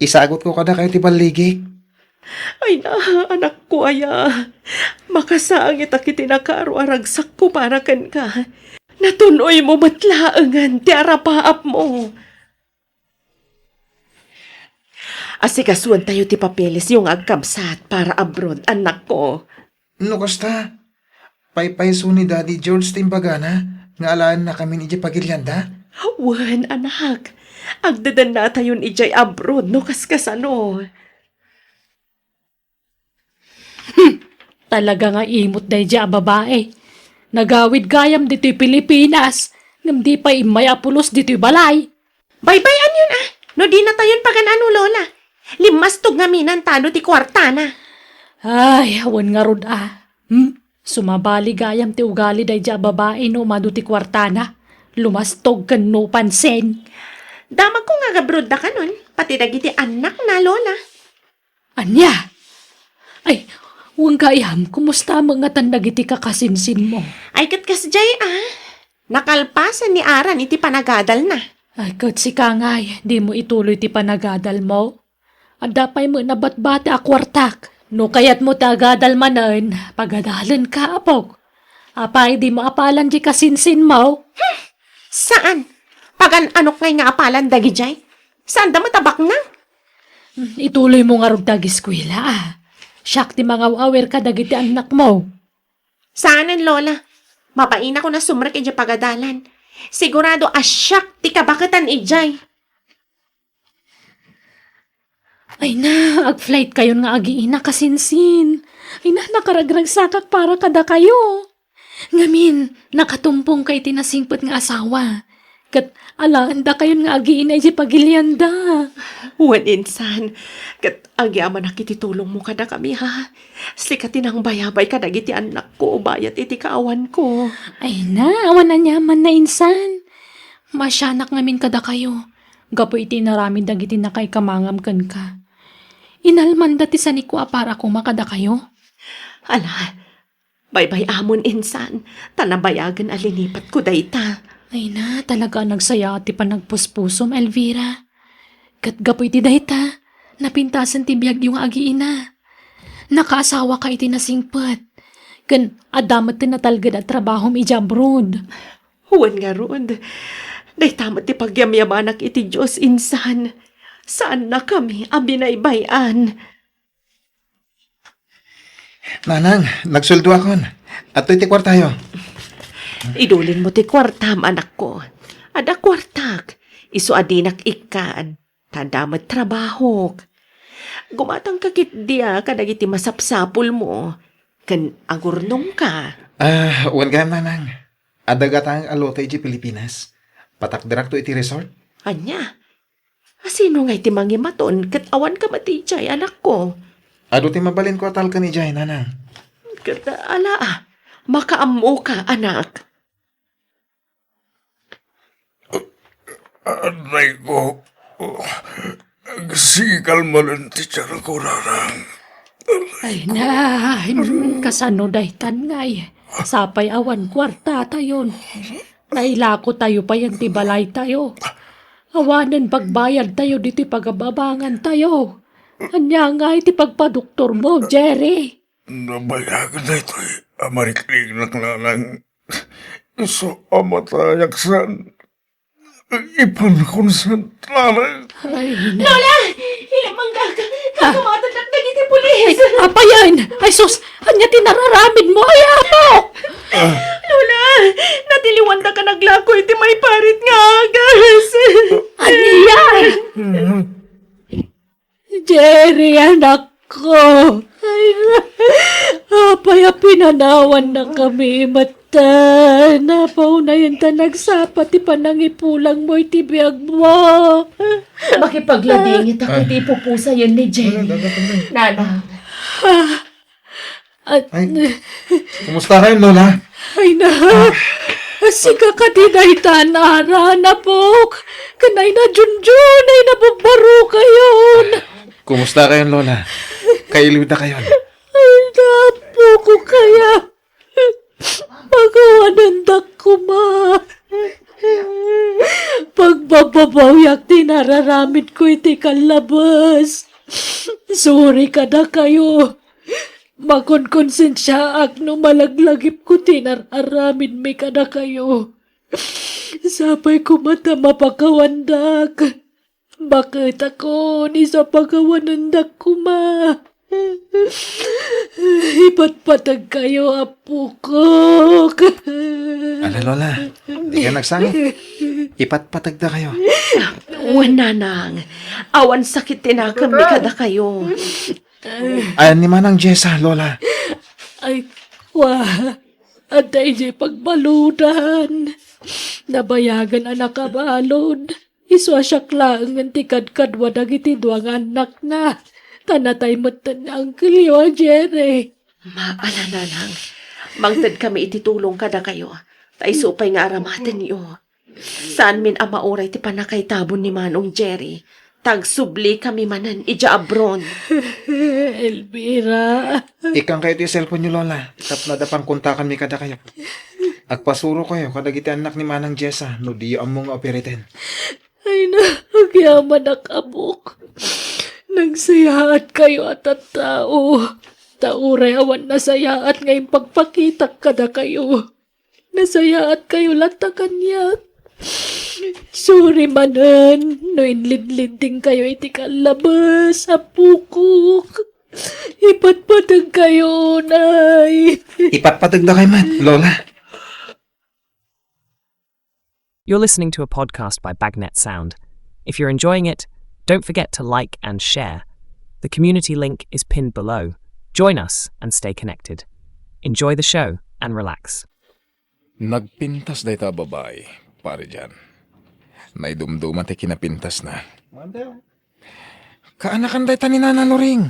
Isagutko kadakayo ti balligik. Ay na, anakko aya. Makasaang ita iti nakaaro a ragsakko para kenka. Natun-oymo met laengen ti arapaapmo. Asikasuentayo ti papeles yo nga agkabsat para abroad, anakko. No kasta, paypayso ni Daddy George ti imbagana nga alaennakamin idiay pagilianda? Wen, anak. Agdedennatayon idiay abroad no kaskasano. Hmm, talaga nga imot daydiay a babai. Nagawid gayam ditoy Pilipinas, ngem di pay immay a pulos ditoy balay. Baybay-anyon a, no dinatayon pagan-ano, Lola. Limmastog ngamin ta adu ti kuartana. Ay, awan ngarud a. Hmm? Sumabali gayam ti ugali daydiay a babai no umadu ti kuartana. Lumastog ken no pansin. Damagko nga agabroad dakanon, pati dagiti annakna, Lola. Ania? Ay, wen gayam, kumusta met ngatan dagiti kakasinsinmo? Ay, ket kasdiay a. Nakalpasen ni Aran iti panagadalna. Ay, ket sika ngay, dimo ituloy ti panagadalmo? Adda pay met nabatbati a kuartak. No kayatmo ti agadal manen, pagadalenka, apok. Apay, dimo apalan diay kasinsinmo? Hmm, saan? Pagan-anok ngay nga apalan dagidiay? Saanda met a baknang? Hmm, ituloymo ngarud ti ageskuela, a. Siak ti mangaw-awir kadagiti annakmo. Saanen, Lola. Mabainakon a sumrek idiay pagadalan. Sigurado a siak ti kabaketan idiay. Ay na, ag-flight kayon nga agiina, kasinsin. Ay na, nakaragragsakak para kadakayo. Ngamin, nakatumpongka iti nasingpet nga asawa. Ket alaendakayon nga agiina idiay pagilianda. Wen, insan. Ket agyamanak iti tulongmo kadakami, ha? Sika ti nangbayabay kadagiti annakko bayat iti kaawanko. Ay na, awan aniamanna, insan. Maasianak ngamin kadakayo, gapu iti inaramid dagiti nakaikamangam kenka. Inalmanda ti sanikua para koma kadakayo. Ala, baybay-amon, insan, ta nabayagen a linipatko dayta. Ay na, talaga a nagsayaat ti panagpuspusom, Elvira. Ket gapu iti dayta, napintasen ti biagyo nga agiina. Nakaasawaka iti nasingpet. Ken adda met ti natalged a trabahom idiay abroad. Wen ngarud, dayta met ti pagyamyamanak iti Dios, insan. Saannakami a binaybay-an. Nanang, nagsueldoakon. Adtoy ti kuartayo. Idulinmo ti kuartam, anakko. Adda kuartak. Isu a dinak ikkan. Ta adda met trabahok. Gumatangka ketdi a kadagiti masapsapulmo. Ken agurnongka. Ah, wen gayam, Nanang. Adda gatangek a lote idiay Pilipinas. Patakderakto iti resort. Ania? Asino ngay ti mangimaton ket awanka met idiay, anakko? Adu ti mabalinko a talken idiay, Nanang. Ket ala a, makaammoka, anak. Adayko, agsikal manen ti tiarko, Nanang. Ay na, ay, mm, kasano daytan ngay? Sapay awan kuartatayon. Nailakotayo payen ti balaytayo. Awanen pagbayadtayo ditoy pagababangantayo. Ania ngay ti pagpadoktormo, Jerry? Nabayagen daytoy a marikningnak, Nanang. Isu a matayak san, ipankon san, Nanang. Ay, na- Lola! Ilamangga ka! Ah. Kakamatadlak dagiti pulis! Ay, apayan! Ay, sus! Ania ti nararamidmo? Ay, apo! Ah. Lola! Natiliwandaka naglako iti maiparit nga agas! Ania? Mm. Jerry, anakko. Ay, apay a pinanawannakami met ta napaunayen ta nagsapa ti panangipulangmo iti biagmo. Makipagladingitako iti ipupusayen ni Jerry. Wala, dadaton na. Nana. Ah, At Ay, kumusta kayo, Lola? Ay na, sika kadi dayta, Nara, napok. Kanay na Junjun, ay nabubaro kayon. Kumusta kayo, Lola? Kailiwda kayon. Ay, napok ko kaya. Pagawanan da kuma. Pagbababawiak ti na nararamidko iti kallabes. Sorry kadakayo. Makonkonsensiaak no malaglagipko ti nar-aramidmi kadakayo. Sapay koma ta mapakawandak. Baketakon, isu a pakawanendak koma. Ipatpategkayo, apokok. Ala, Lola, dika nagsangit. Ipatpategdakayo. Wen, Nanang. Awan sakit ti nakemmi kadakayo. Ayan ni Manang Jessa, Lola. Ay, wa. Adda idiay pagbaludan. Nabayagan a nakabalud. Isu a siak laengen ti kadkadua dagiti dua nga annakna. Ta natay metten ni Angkelyo a Jerry. Maala, Nanang. Mangtedkami iti tulong kadakayo. Ta isu pay nga aramatenyo. Saanmin a mauray ti pannakaitabon ni Manong Jerry. Ta agsublikami manen idiay Abron. Elvira. Ikkangkayo ti cellphone-yo, Lola. Tapno adda pangkontakanmi kadakayo. Agpasurokayo kadagiti annak ni Manang Jessa no diyo ammo nga uperiten. Ay na, agyamanak, apok. Nagsayaatkayo a tattao. Ta uray awan nasayaat nga impagpakitak kadakayo. Nasayaatkayo latta kaniak. Sorry manen no inlidlidingkayo iti kallabes, apokok. Ipatpategkayo, Nay. Ipatpategdakayo met, Lola. You're listening to a podcast by Bagnet Sound. If you're enjoying it, don't forget to like and share. The community link is pinned below. Join us and stay connected. Enjoy the show and relax. Nagpintas dayta a babai, Pare John. Naidumduma ti kinapintasna. Kaanakan dayta ni Nana Loring.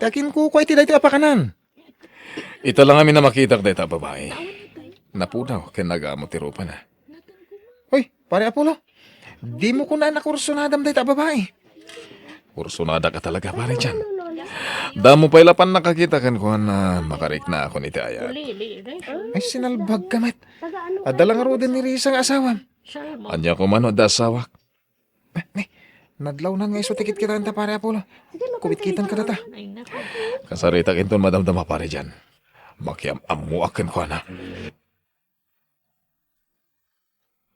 Ti aginkukua iti daytoy a pakanan. Ita la ngamin a makitak dayta a babai. Napudaw ken nagamo ti rupana. Hoy, Pare Apollo, dimo kunana kursunadam dayta a babai. Kursunadak a talaga, Pare John. Damo pay la pannakakita kenkuana, makariknakon iti ayat. Ay, sinalbagka met. Adda la ngaruden ni Risa nga asawam. Ania koma no adda asawak? Eh, ne, nadlawnan nga isu ti kitkitaenta, Pare Apollo. Kubitkitaen kadata. Kasaritak inton madamdama, Pare John. Makiam-ammoak kenkuana.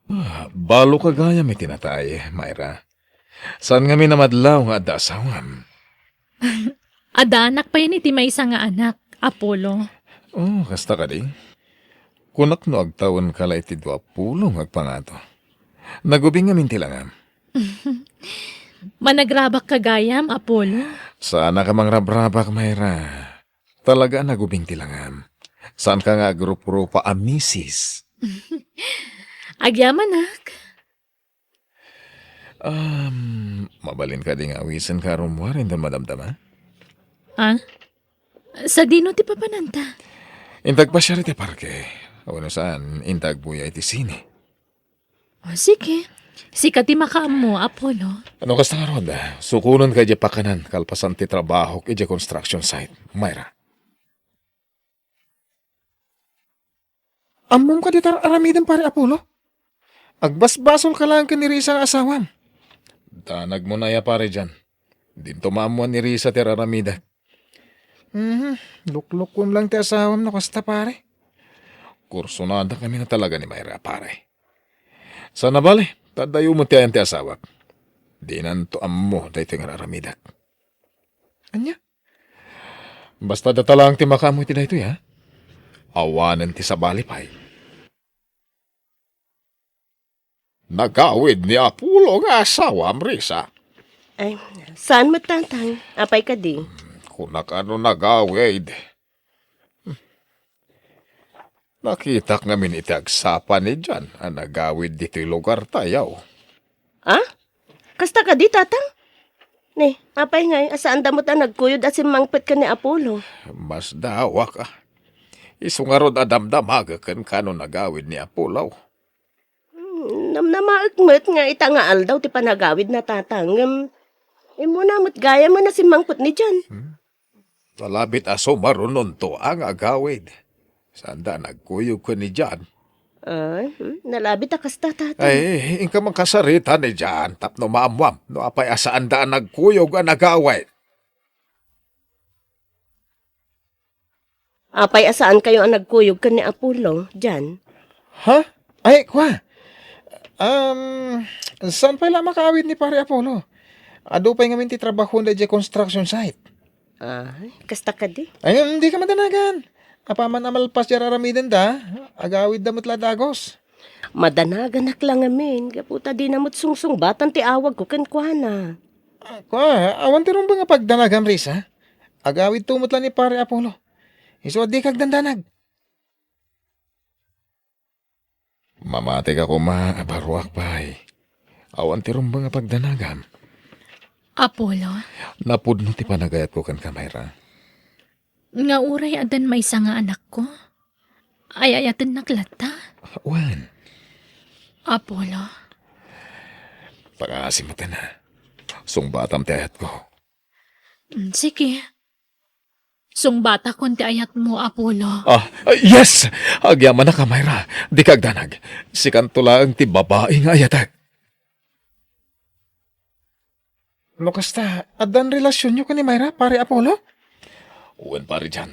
Ah, balo ka gayam iti natay, Myra. Saan ngamin a madlaw nga adda asawam? Adda anak payen iti maysa nga anak, Apollo. Oh, kasta kadi? Kunak no agtawenka la iti duapulo nga agpangato. Nagubing ngamin ti langam. Managrabak ka gayam, Apollo? Saanka mangrabrabak, Myra. Talaga a nagubing ti langam. Saanka nga agrup-rupa a misis. Agyamanak. Um, mabalin kadi nga awisenka a rummuar inton madamdama? Ah? Sadino ti papananta? Inta agpasiar iti parke. Wenno saan, inta agbuya iti sine. O, sige. Sika ti makaammo, Apollo. No kasta ngarud, sukonenka idiay pakanan kalpasan ti trabahok idiay construction site, Myra. Ammom kadi ti ar-aramidem, Pare Apollo? Agbasbasolka laeng ken ni Risa nga asawam. Danagmon aya, Pare John. Dinto maammoan ni Risa ti ar-aramidek. Mhm, luklukuem laeng ti asawam no kasta, pare. Kursunada kami na talaga ni Myra, pare. Sana bale, ta adda met ti ayan ti asawak. Dinanto ammo daytoy nga ar-aramidek. Ania? Basta data laeng ti makaammo iti daytoy, ha? Awanen ti sabali pay. Nagawid ni Apollo nga asawam, Risa? Ay, saan met, Tatang. Apay kadi? Kunak a no nagawid. Nakitak ngamin iti agsapa ni John a nagawid ditoy lugartayo. Ah? Kasta kadi, Tatang? Ni, apay ngay, a saanda met a nagkuyod a simmangpet ken ni Apollo? Masdaawak, a. Isu ngarud a damdamagek kenka no nagawid ni Apollo. Hmm, namnamaek met nga ita nga aldaw ti panagawidna, Tatang, ngem immuna met gayam a simmangpet ni John. Hmm? Talabit a sumarunonto a nga agawid. Saanda a nagkuyog ken ni John. Ay, hmm, nalabit a kasta, tatay. Ay, inka mankasarita idiay, tapno maammuam no apay a saanda a nagkuyog a nagawid. Apay a saankayo a nagkuyog ken ni Apollo, Jan? Ha? Ay, kua. Um, saan pay la a makaawid ni Pare Apollo? Adu pay ngamin ti trabahoenda idiay construction site. Ay, kasta kadi? Ay, dika madanagan. Apaman a malpas diay aramidenda, agawidda met la dagus. Madanaganak la ngamin, gapu ta dina met sungsungbatan ti awagko kenkuana. Ah, kua, awan ti rumbeng a pagdanagam, Risa. Agawidto met la ni Pare Apollo. Isu a dika agdandanag. Mamatika koma a baruak pay. Awan ti rumbeng a pagdanagam. Apollo? Napudno ti panagayatko kenka, Myra. Nga uray addan maysa nga anakko, ay-ayatennak latta. Wen. Apollo. Pangaasim met, ha. Sungbatam ti ayatko. Mm, sige. Sungbatakon ti ayatmo, Apollo. Ah, yes! Agyamanak, Myra. Dika agdanag. Sikanto laeng ti babai nga ayatek. No kasta, addan relasionyo ken ni Myra, Pare Apollo? Wen, Pare Jan.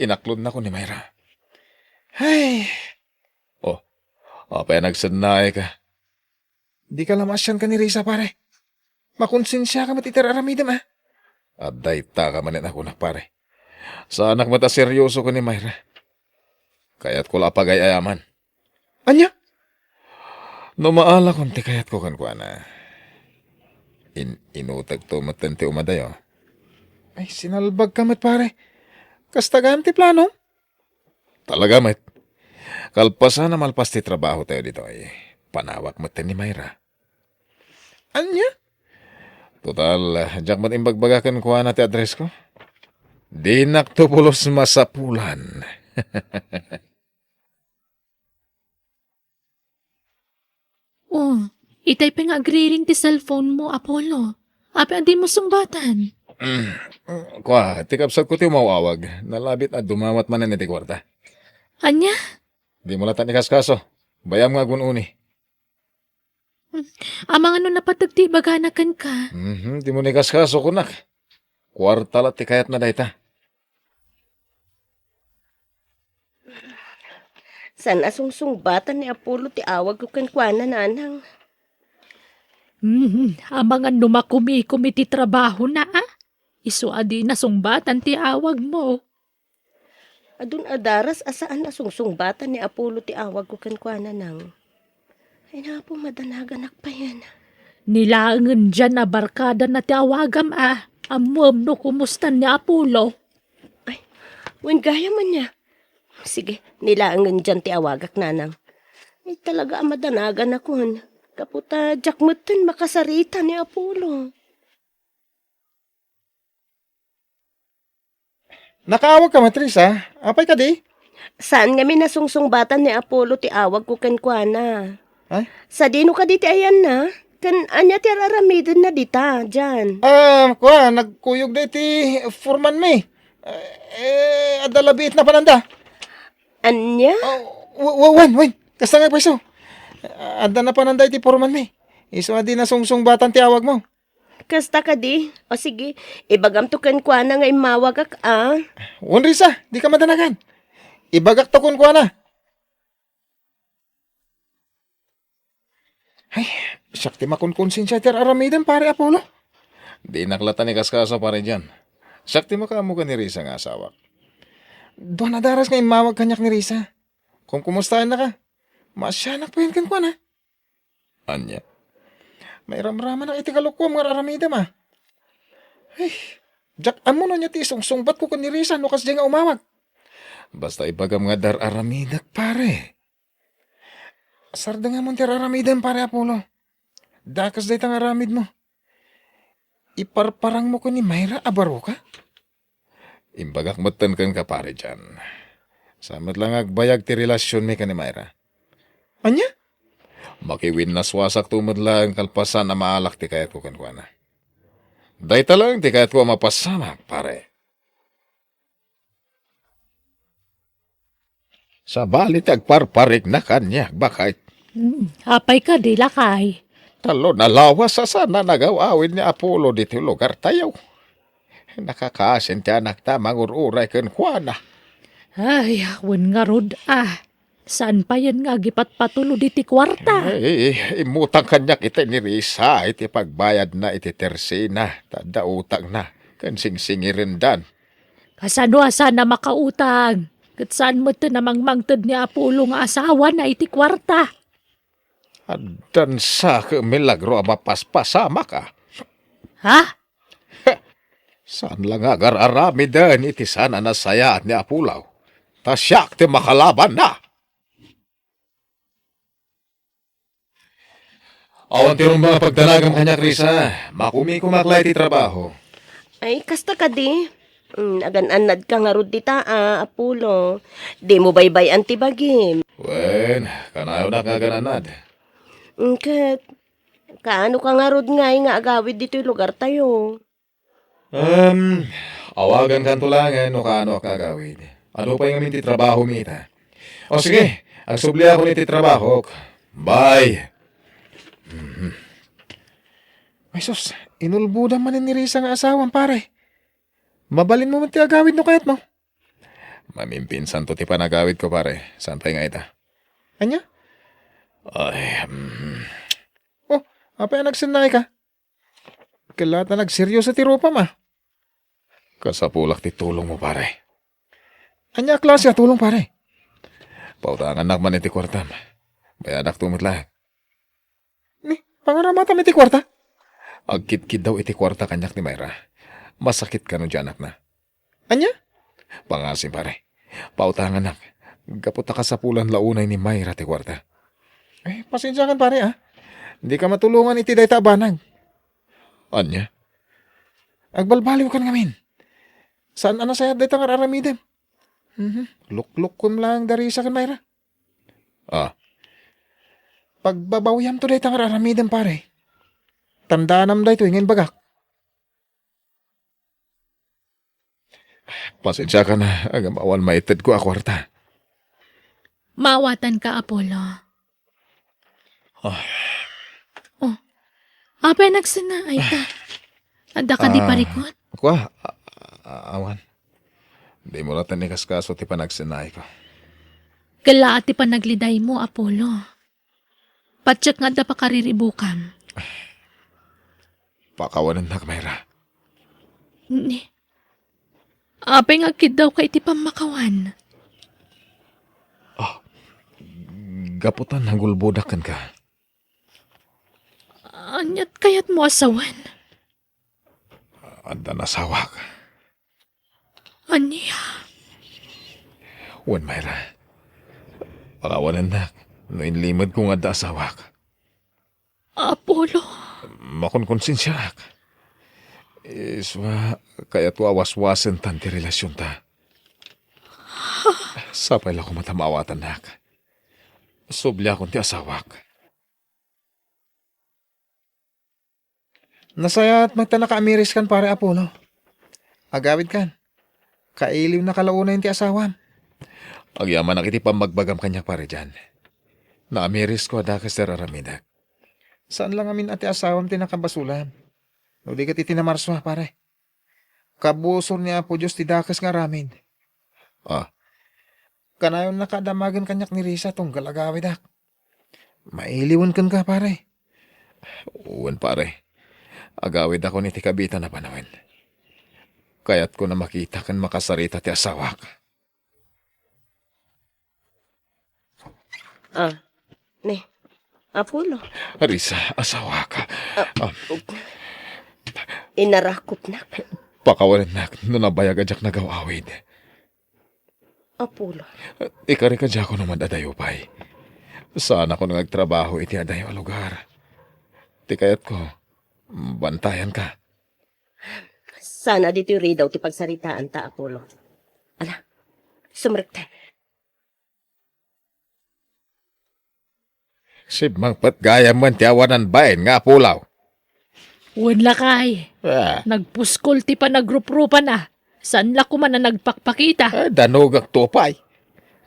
Inaklonnako ni Myra. Ay. Oh, apay a nagsennaayka? Dika la maasian ken ni Risa, pare. Makonsensiaka met iti ar-aramidem, a? Adda itaka manen a kunak, pare. Saanak met a serioso ken ni Myra. Kayatko la a pagay-ayaman. Ania? No maalakon ti kayatko kenkuana, in-inutegto metten ti umadayo. Ay, sinalbagka met, pare. Kasta gayam ti planom? Talaga met. Kalpasan a malpas ti trabahotayo ditoy, panawak metten ni Myra. Ania? Total, diak met imbagbaga kenkuana ti addressko. Dinakto pulos masapulan. Oh, itay pay nga agriring ti cellphone mo, Apollo. Apay a dimo sungbatan? Mm. Kua, ti kabsatko ti umaw-awag. Nalabit a dumawat manen iti kuarta. Ania? Dimo latta ikaskaso. Bay-am nga agun-uni. Amangan no napateg ti ibagana kenka. Mhm, dimo ikaskaso, kunak. Kuarta la ti kayatna dayta. Saan a sungsungbatan ni Apollo ti awagko kenkuana, nanang. Hmm, amangan no makumikom iti trabahona, a? Isu a dina sungbatan ti awagmo. Adun a daras a saan a sungsungbatan ni Apollo ti awagko kenkuana, nang. Ay, napo, madanaganak payen. Ni laengen diay a barkadana ti awagam, a. Ammoem no kumustan ni Apollo. Ay, wen gayam ania. Sige, ni laengen diay ti awagak, nanang. Ay, talaga a madanaganakon. Gapu ta diak metten makasarita ni Apollo. Nakaawagka met, Risa? Apay kadi? Saan ngamin a sungsungbatan ni Apollo ti awagko kenkuana. Ha? Sadino kadi ti ayanna? Ken ania ti ar-aramidenna dita, diay? Ah, kua, nagkuyogda iti foreman mi. Eh, adda labiit napananda. Ania? Ah, w-, w-, wen, wen. Kasta nga pweso. Adda napananda iti foreman mi. Isu a dina sungsungbatan ti awagmo. Kasta kadi? O sige, ibagamto kenkuana nga immawagak, a. Wen, Risa, dika madanagan. Ibagakto kenkuana. Ay, siak ti makonkonsensia iti ar-aramidem, Pare Apollo. Dinak latta ikaskaso, Pare Jan. Siak ti makaammo ken ni Risa nga asawak. Dua a daras nga immawag kaniak ni Risa. Kumkumustayannaka. Maasianak payen kenkuana. Ania? Mairamramanak iti kalokoam nga ar-aramidem, a. Ay, diak ammo no ania ti isungsungbatko ken ni Risa no kasdiay nga umawag. Basta ibagam nga dar-aramidek, pare. Sardengamon ti ar-aramidem, Pare Apollo. Dakes dayta nga aramidmo. Iparparangmo ken ni Myra a baruka? Imbagak metten kenka, Pare Jan. Saan met la nga agbayag ti relasionmi ken ni Myra. Ania? Makiwinnaswasakto met laeng kalpasan a maalak ti kayatko kenkuana. Dayta laeng ti kayatko a mapasamak, pare. Sabali ti agparparikna kaniak, baket. Hmm, apay kadi, lakay? Tallo a lawas a saan a nagaw-awid ni Apollo ditoy lugartayo. Nakakasin ti anakta a mangur-uray kenkuana. Ay, wen ngarud, a. Saan payen nga agipatpatulod iti kuarta? Ay, immutang kaniak itay ni Risa iti pagbayadna iti tersena, ta adda utangna, ken singsingirendan. Kasano a saan a makautang? Ket saan met a mangmangted ni Apollo nga asawana iti kuarta? Addan sa ket milagro a mapaspasamak, a. Ha? Saan la nga agar-aramiden iti saan a nasayaat ni Apollo, ta siak ti makalabanna. Awan ti rumbeng a pagdanagam kaniak, Risa. Makumikumak la iti trabaho. Ay, kasta kadi? Mm, agan-annadka ngarud dita, a, Apollo. Dimo baybay-an ti bagim. Wen, kanayonak nga agan-annad. Mm, ket, kaano ka ngarud ngay nga agawid ditoy lugartayo? Um, awagankanto laengen no kaano a kaagawid. Adu pay ngamin ti trabahomi ita? O sige, agsubliakon iti trabahok. Bye! Mhm. Ay sus, inulbodam manen ni Risa nga asawam, pare. Mabalinmo met ti agawid no kayatmo. Mamimpinsanto ti panagawidko, pare. Saan pay nga ita? Ania? Ay, mhm. Oh, apay a nagsennayka? Kella ta nagseryoso ti rupam, a. Kasapulak ti tulongmo, pare. Ania a klase a tulong, pare? Pautangannak man iti kuartam. Bayadakto met laeng. Ni, pangaramatam iti kuarta? Agkitkiddaw iti kuarta kaniak ni Myra. Masakit kano ti anakna. Ania? Pangasim, pare. Pautangannak. Gapu ta kasapulan la unay ni Myra ti kuarta. Eh, pasensiakan, pare, a. Dika matulongan iti dayta a banag. Ania? Agbalbaliwkan ngamin. Saan a nasayaat dayta nga ar-aramidem? Mhm. Luklukkom laeng da Risa ken Myra. A. Pagbabawiamto dayta nga ar-aramidem, pare. Tandaanam daytoy nga imbagak. Pasensiakan a, ngem awan maitedko a kuarta. Maawatanka, Apollo. Ah. Oh. Apay a nagsennayka? Adda kadi parikut? Kua, a-, a-, awan. Dimo latta ikaskaso ti panagsennayko. Kella ti panaglidaymo, Apollo. Patiek nga adda pakariribukam. Pakawanennak, Myra. Ni, apay nga agkiddawka iti pammakawan? Ah, gapu ta nagulbodak kenka. Aniat kayatmo a sawen? Adda asawak. Ania? Wen, Myra. Pakawanennak no inlimedko nga adda asawak. Apollo. Makonkonsensiaak. Isua, kayatko a waswasentan ti relasionta. Sapay la koma ta maawatannak. Subliakon ti asawak. Nasayaat met ta nakaamiriskan, Pare Apollo. Agawidkan. Kailiwnaka la unay ti asawam. Agyamanak iti pammagbagam kaniak, Pare John. Naamirisko a dakes ti ar-aramidek. Saan la ngamin a ti asawam ti nakabasolam. No di ket iti namarsua, pare. Kabusor ni Apo Dios ti dakes nga aramid. Ah. Kanayonnaka a damagen kaniak ni Risa tunggal agawidak. Mailiwen kenka, pare. Wen, pare. Agawidakon iti kabiitan a panawen. Kayatko a makita ken makasarita ti asawak. Ah, ni, Apollo. Risa, asawak. Ah, ah. Inarakopnak. Pakawanennak no nabayag a diak nagaw-awid. Apollo. Ikarikadiako no mad-adayo pay. Saanakon nga agtrabaho iti adayo a lugar. Ti kayatko, bantayanka. Sana ditoy ridaw ti pagsaritaanta, Apollo. Ala, sumrekta. Simmangpet gayam man ti awanan bain nga apulaw. Wen lakay. Ah. Nagpuskol ti panagruprupana. Saan la koma a nagpakpakita? Ah, danogak to pay.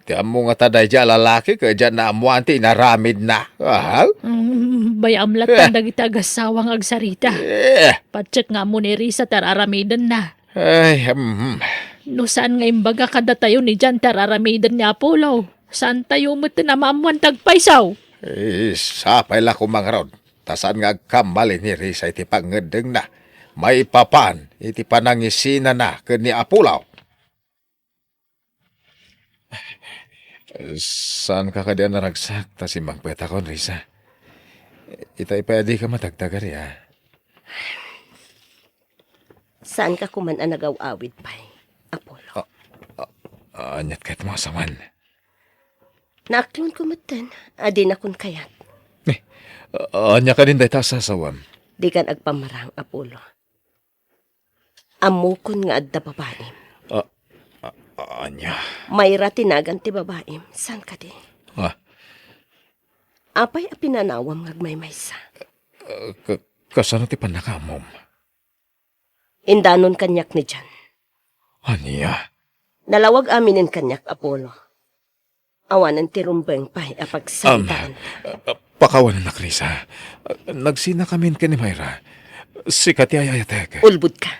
Ti ammo ngata daydiay a lalaki ket diak naammoan ti inaramidna. Aha. Mm, bay-am latta dagiti agassawa nga agsarita. Eh. Patiek nga ammo ni Risa ti ar-aramidenna. Ay, mm. No saan nga imbaga kadatayo ni Jan ti ar-aramiden ni Apollo, saantayo met ti maammoan ti agpayso. Eh, sapay la koma ngarud, ta saan nga agkamali ni Risa iti pangngeddengna maipapan iti panangisinana ken ni Apollo. Saanka kadi a naragsak ta simmangpetakon, Risa? Itay pay a dika matagtagari, a. Saanka koman a nagaw-awid pay, Apollo? A, a, aniat kayatmo a sawen? Naaklonko metten a dinakon kayat. Eh, a, ania kadin dayta a sasawem? Dikan agpammarang, Apollo. Ammokon nga adda babaim. A, a, ania? Mayra ti nagan ti babaim, saan kadi? A. Apay a pinanawam nga agmaymaysa? A, ka-, kasano ti pannakaammom? Indanon kaniak ni Jan. Ania? Nalawag aminen kaniak, Apollo. Awanen ti rumbeng pay a pagsaritaan. Am, a, pakawanennak, Risa. Nagsinakamin ken ni Mayra. Sika ti ay-ayatek. Ulbodka.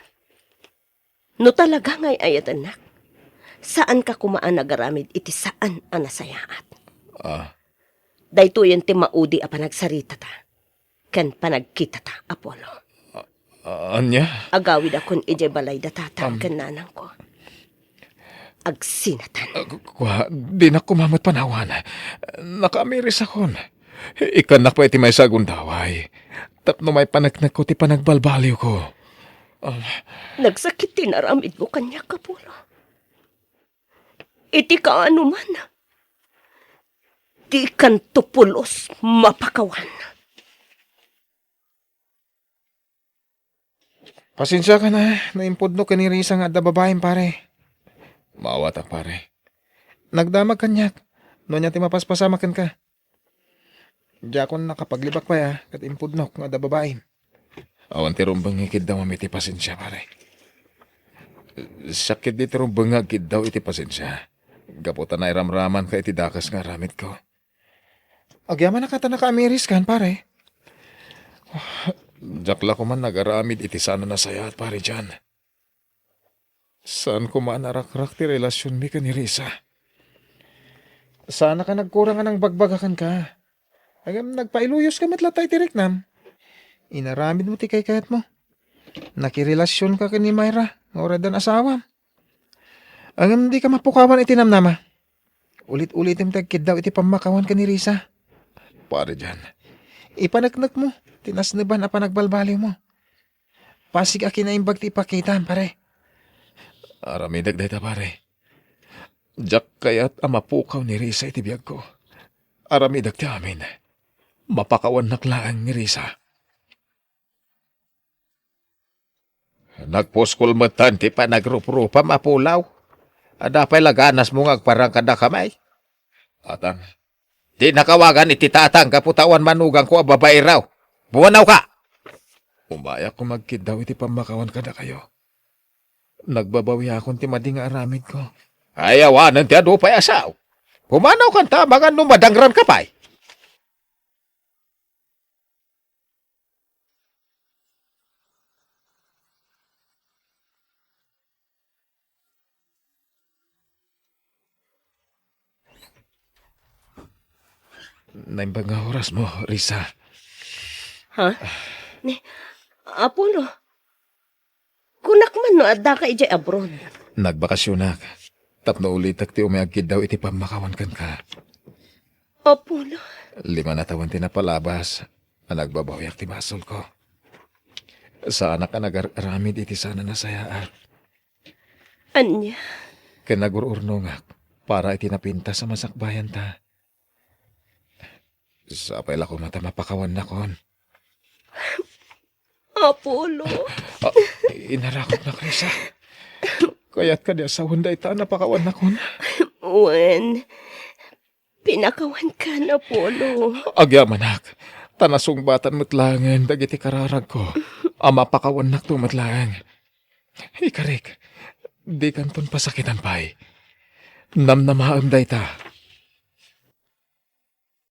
No talaga nga ay-ayatennak, saanka koma a nagaramid iti saan a nasayaat. A. Daytoyen ti maudi a panagsaritata ken panagkitata, Apollo. A-, ania? Agawidakon idiay balay da tatang ken nanangko. Agsinatan. A, ku-, kua, dinak koma met panawan. Nakaamirisakon. Ikkannak pay iti maysa a gundaway tapno maipaneknekko ti panagbalbaliwko. Am. Nagsakit ti inaramidmo kaniak, Apollo. Iti kaano man, dikanto pulos mapakawan. Pasensiakan a naimpudnok ken ni Risa nga adda babaim, pare. Maawatak, pare. Nagdamag kaniak no ania ti mapaspasamak kenka. Diakon nakapaglibak pay a ket impudnok nga adda babaim. Awan ti rumbeng nga ikiddawam iti pasensia, pare. Siak ketdi ti rumbeng nga agkiddaw iti pasensia gapu ta nairamramanka iti dakes nga aramidko. Agyamanak a ta nakaamiriskan, pare. Diak la koman nagaramid iti saan a nasayaat, pare John. Saan koma a narakrak ti relasionmi ken ni Risa. Saanak a nagkurang a nangbagbaga kenka. Ngem nagpailuyoska met latta iti riknam. Inaramidmo ti kaykayatmo. Nakirelasionka ken ni Myra nga uray addan asawam. Ngem dika mapukawan iti namnama. Ulit-ulitem ti agkiddaw iti pammakawan ken ni Risa. Pare John, ipaneknekmo ti nasneban a panagbalbaliwmo. Pasig a kinaimbag ti ipakitam, pare. Aramidek dayta, pare. Diak kayat a mapukaw ni Risa iti biagko. Aramidek ti amin. Mapakawannak laeng ni Risa. Nagpuskol metten ti panagruprupam, Apollo. Adda pay la ganasmo nga agparang kadakami? Atang, dinnak awagan iti tatang gapu ta awan manugangko a babai raw. Pumanawka! Umayak koma agkiddaw iti pammakawan kadakayo. Nagbabawiakon ti madi nga aramidko. Ay, awanen ti adu pay a sao. Pumanawkan ta, amangan no madangranka pay. Naimbag nga orasmo, Risa. Ha? Ni, Apollo, kunak man no addaka idiay abroad. Nagbakasionak tapno ulitek ti umay agkiddaw iti pammakawan kenka. Apollo. Lima a tawen ti napalabas a nagbabawiak ti basolko. Saanak a nagar-aramid iti saan a nasayaat. Ania? Ken nagur-urnongak para iti napintas a masakbayanta. Sapay la koma ta mapakawannakon. Apollo. Ah, inarakutnak, Risa. Kayat kadi a sawen dayta a napakawannakon? Wen, pinakawankan, Apollo. Agyamanak, ta nasungbatan met laengen dagiti kararagko a mapakawannakto met laeng. Ikarik, dikanton pasakitan pay. Namnamaem dayta.